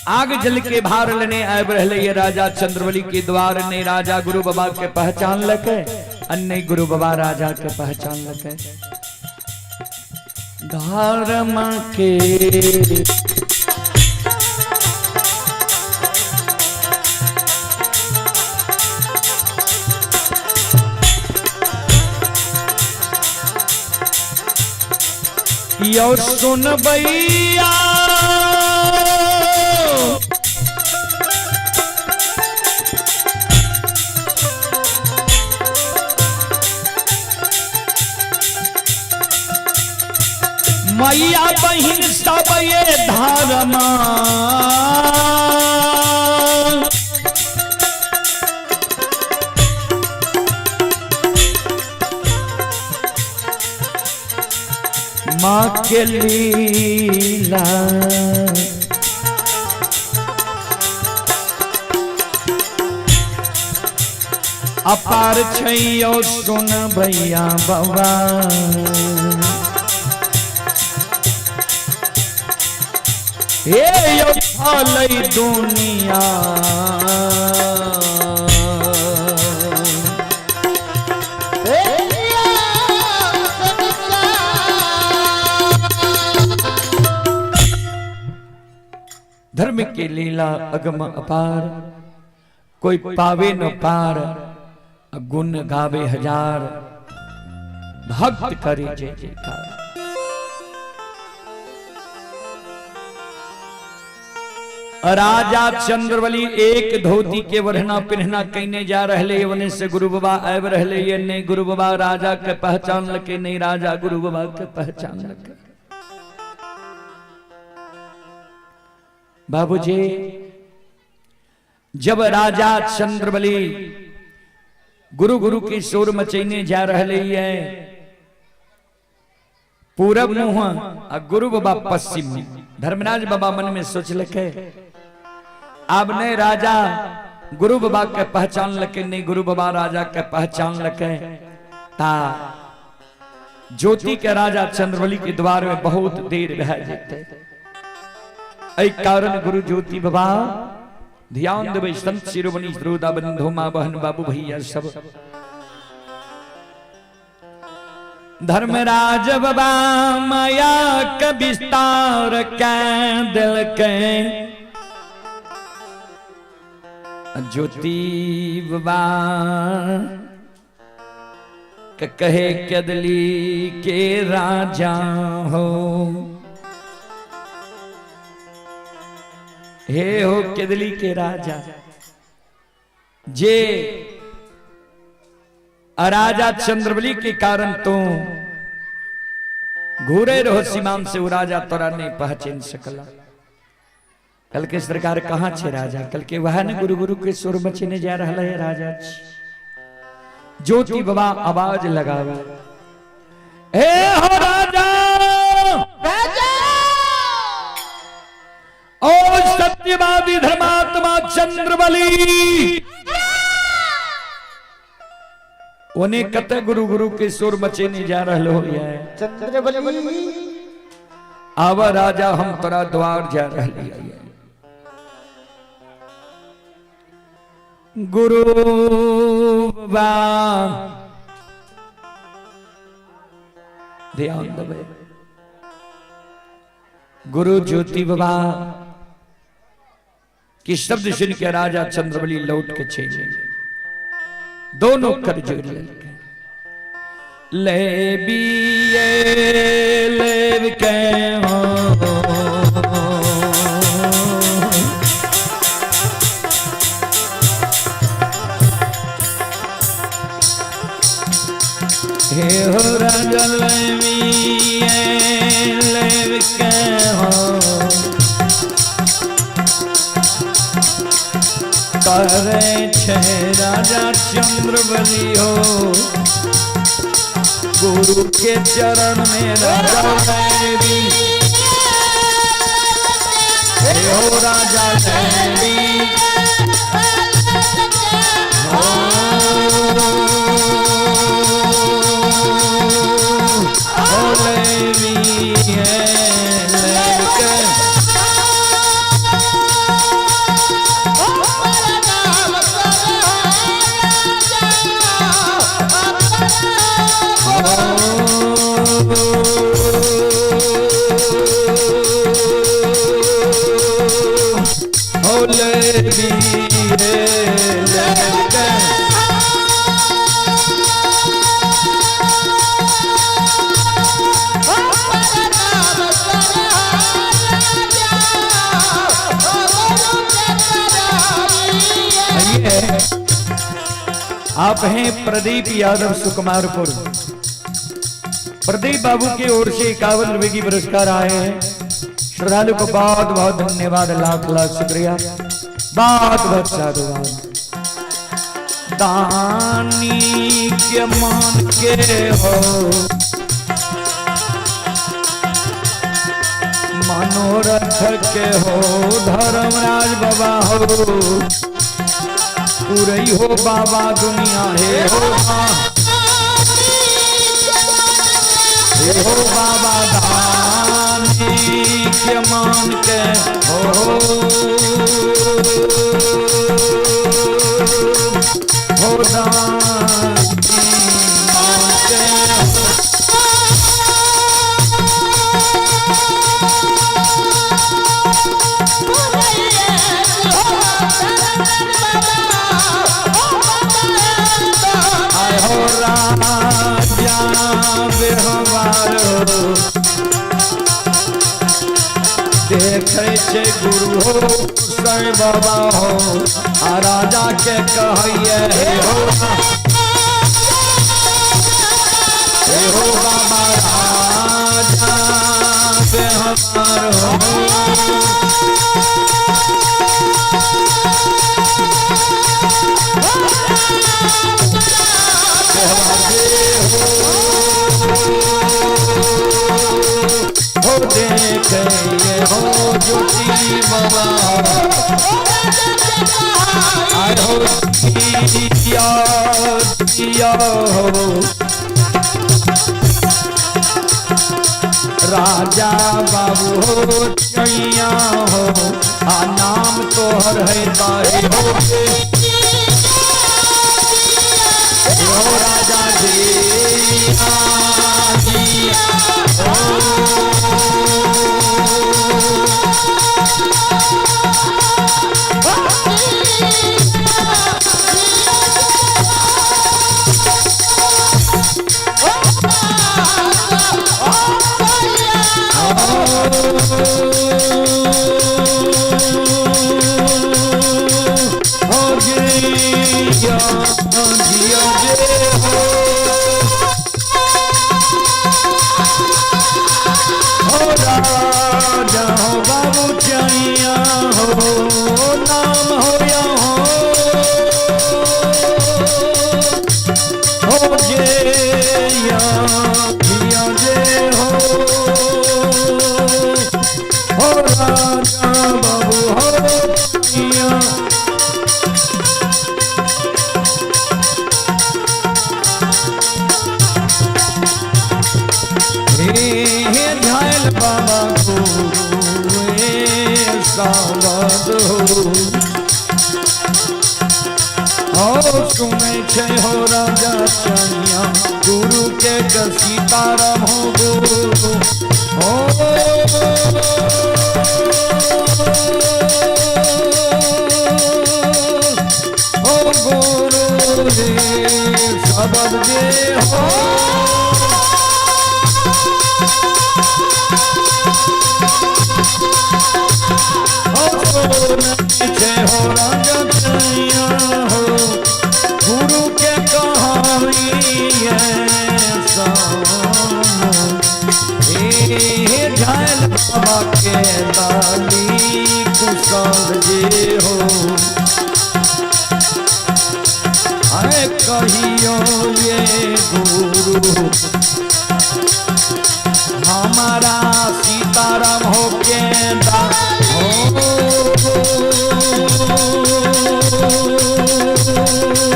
आग जल के भार लेने आब रहे ये राजा चंद्रबली के द्वार ने राजा गुरु बाबा के पहचान लके, अन्य गुरु बाबा राजा के पहचान लके। धर्म के यो सुन भैया मैया बहिन सब ये धर्म माँ के लीला अपार छैयो सुन भैया बाबा। हे यौ छलै दुनिया। धर्म के लीला अगम अपार, कोई पावे न पार, गुण गावे हजार, भक्त करे जय जयकार। राजा चंद्रबली एक धोती के वरना पिन्हना कहने जा रहे, वने से गुरु बाबा आबि रहे, ये नहीं गुरु बाबा राजा के पहचान लके, नहीं राजा गुरु बाबा के पहचान लके। बाबूजी जब राजा चंद्रबली गुरु गुरु की शोर मचैने जा रहे है, पूरब मुँह आ गुरु बाबा पश्चिम। धर्मराज बाबा मन में सोचलके अब नहीं राजा गुरु बाबा के पहचान लके, नहीं गुरु बाबा राजा के पहचान लके। ता ज्योति के राजा चंद्रबली के द्वार में बहुत देर भय जेते। एहि कारण गुरु ज्योति बाबा ध्यान देबै संत शिरोमणि श्रोता बंधु माँ बहन बाबू भैया सब। धर्मराज बाबा माया के विस्तार कै दिलकै, ज्योति बाबा के कहे कदली के राजा हो, हे हो केदली के राजा। जे राजा चंद्रबली के कारण तो घूरे रहो सीमान से, वो राजा तोरा नहीं पहचान सकला। कल के सरकार कहाँ छे राजा? कल के वह ने गुरु गुरु के सुर मचने जा रहा है राजा। ज्योति बाबा आवाज लगावे, हे हो राजा, राजा ओ सत्यवादी धर्मात्मा चंद्रबली। ओने कते गुरु गुरु के सुर मचेने जा रहलो है चंद्रबली। आवा राजा हम तोरा द्वार जा रहली है। गुरु बाबा ध्यान देवे, गुरु ज्योति बाबा की शब्द सुन के राजा चंद्रबली लौट के चले, दोनों कर जोड़ लेके ले बिये ले के हो, हे हो राजा ले बिये ले के हो, करे छे राजा चंद्रबली हो, गुरु के चरण में राजा देवी, हे हो राजा देवी हो, हो देवी है लेके। आप हैं प्रदीप यादव सुकुमारपुर। प्रदीप बाबू की ओर से 51 रुपए की पुरस्कार आए हैं। श्रद्धालु को बहुत बहुत धन्यवाद, लाख लाख शुक्रिया, बहुत बहुत साधुवाद। दानी के मान के हो मनोरथ के हो, धर्मराज बाबा हो, पूरई हो बाबा दुनिया हे हो हे हो बाबा दानी के मान के हो हो दानी मान के आय हो राजा व्यवहार हो देखै छै गुरु हो साईं बाबा हो आ राजा के कहैये हे हो हे हो बाबा राजा व्यवहार हो। हो देखे हो ज्योति बाबा आय हो दिया दिया हो राजा बाबू हो चैया हो आ नाम तोहर है ताहे हो हो राजा जी हो जिया जिया जे हो हो राजा हो बाबू चैया हो नाम हो या हो हो जे या जिया जे हो राजा बाबू हो जिया। हे झायल बाबा को सावद हो हो सुनै छै हो राजा चैया गुरु के सीताराम हो गुरु हो हो गुरु जी सबद जे हो हो सुनै छै हो राजा चैया हो गुरु के कहानी हे झायल बाबा के दाली कुशल जे हो अरे कहियो ये गुरु हमारा सीताराम हो के दा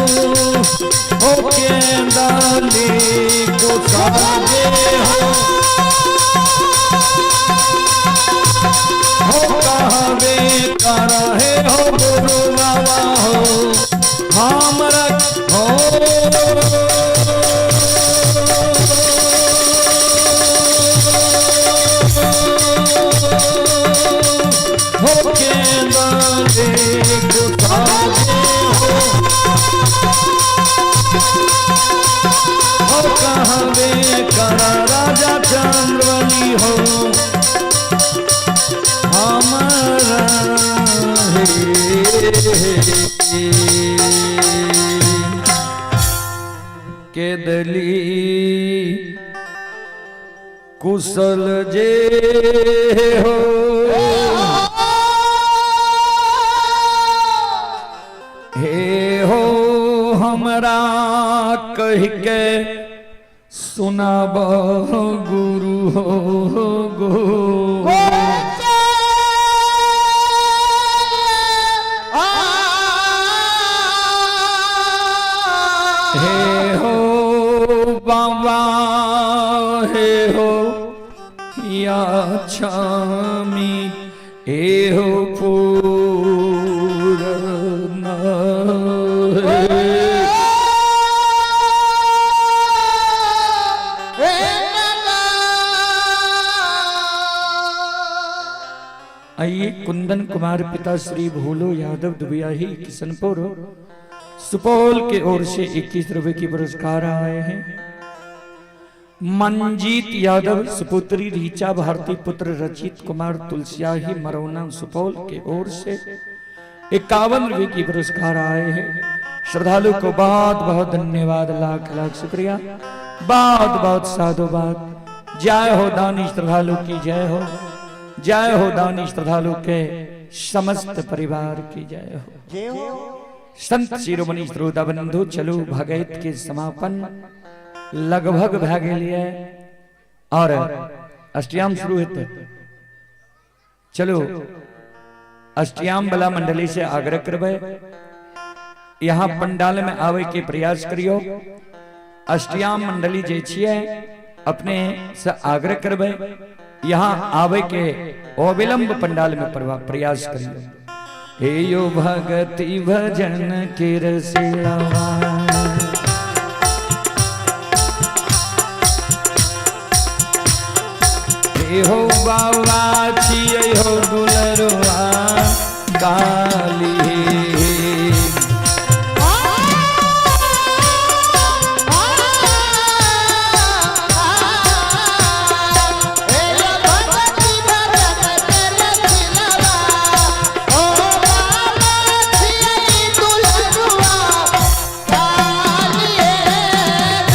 हो के दाली कुशल जे हो हो कहवे करहे हो गुरु बाबा हो हमरा हो हो के दाले कुशल हो कहवे कर राजा चंद्रवली हो हमारा हे के दली कुशल जे हो हे हो हमरा कह के सुनाब गुरु हो गो हे हो बाबा हे हो या छा एहो पूर्ण। आइए कुंदन कुमार पिता श्री भोलो यादव दुबियाही किशनपुर सुपौल के ओर से 21 रुपए की पुरस्कार आए हैं। मंजीत यादव सुपुत्री रीचा भारती पुत्र रचित कुमार तुलसियाही मरौना सुपौल के ओर से 51 रुपए की पुरस्कार आए हैं। श्रद्धालु को बहुत बहुत धन्यवाद, लाख लाख शुक्रिया, बहुत बहुत साधुवाद। जय हो दानी श्रद्धालु की जय हो, जय हो दानी श्रद्धालु के समस्त परिवार की जय हो। जय हो। संत शिरोमणि श्रोता बंधु, चलू भगैत के समापन लगभग भै गेल और अष्टयाम शुरू हेतै। चलो अष्टयाम वाला मंडली से आग्रह करबै यहाँ पंडाल में आवे के प्रयास करियो। अष्टयाम मंडली जे छियै अपने से आग्रह करबै यहाँ आवे के अविलंब पंडाल में प्रयास करियो। हे यो भगति भजन के रसिलवा, हे हो बाबा छियै हो दुलरुआ काली।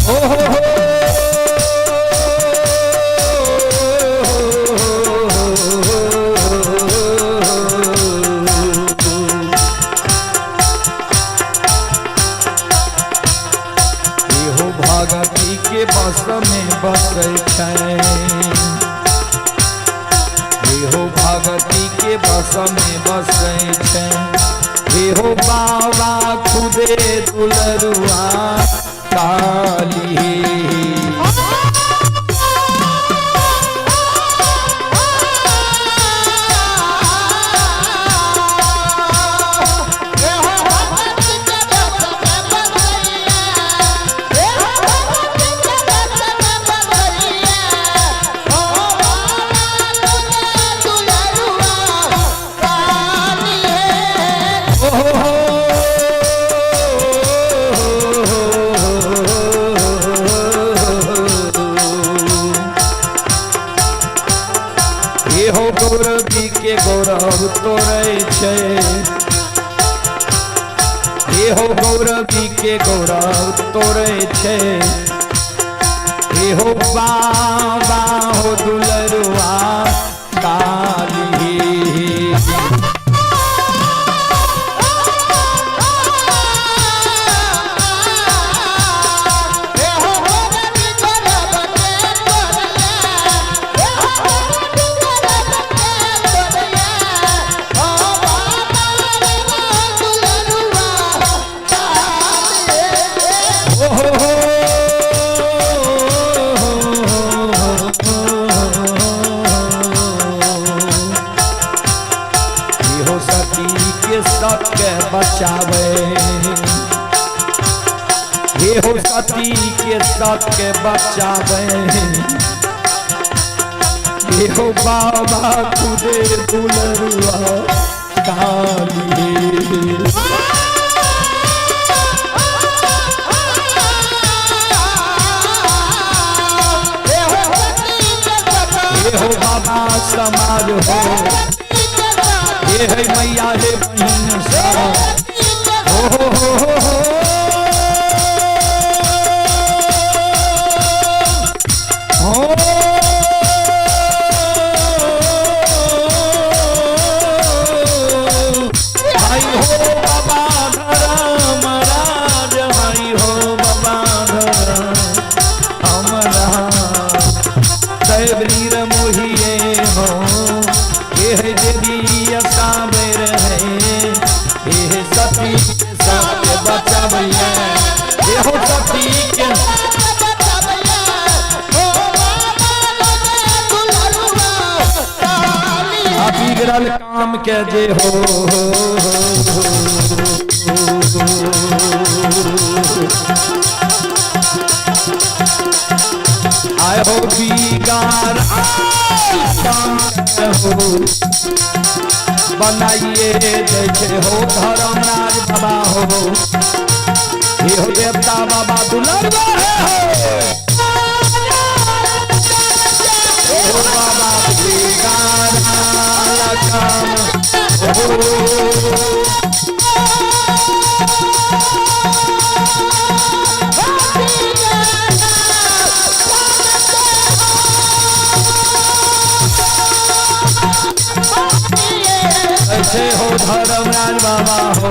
ओ हो हो इहो भगती के बस में बसै छै, इहो भगती के बस में बसै छै। इहो बाबा खुदे दुलरुआ काली। ओ हो हो एहो गौरवी के गौरव तोरै छै, एहो गौरवी के गौरव तोरै छै। एहो बाबा हो दुलरुआ काली। ओ हो हो इहो सती के सबके बचावे, इहो सती के सबके बचावे। इहो बाबा खुदे दुलरुआ काली। हे हो बाबा समाज हो, हे है मैया हे बहन सा। हो हो हो हो हो हो। भाई हो बाबा धर्म राज, भाई हो बाबा धर्म अमरा। दैव मोहिए हो, एह देवी असाबर है, एह सती के साथ बचावैया, एहो सती के अबीर बिगड़ल काम के जे हो। आए हो बिगाड़ काम के हो बनाइए जैसे हो धर्मराज बाबा हो। हे हो देवता बाबा दुलरवा है हो बाबा बिगाड़ काम हो। ऐसे हो धर्मराज बाबा हो।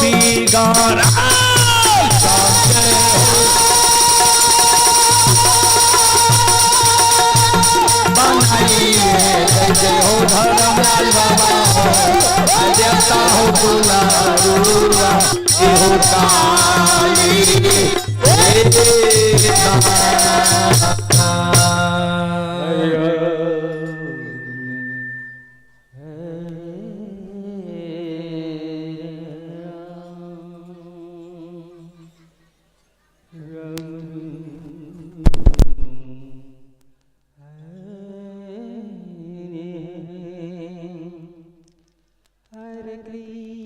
बिगाड़ बनाइए जैसे हो धर्मराज बाबा हो। देवता हो दुलारुआ हो काली। Hare Krishna.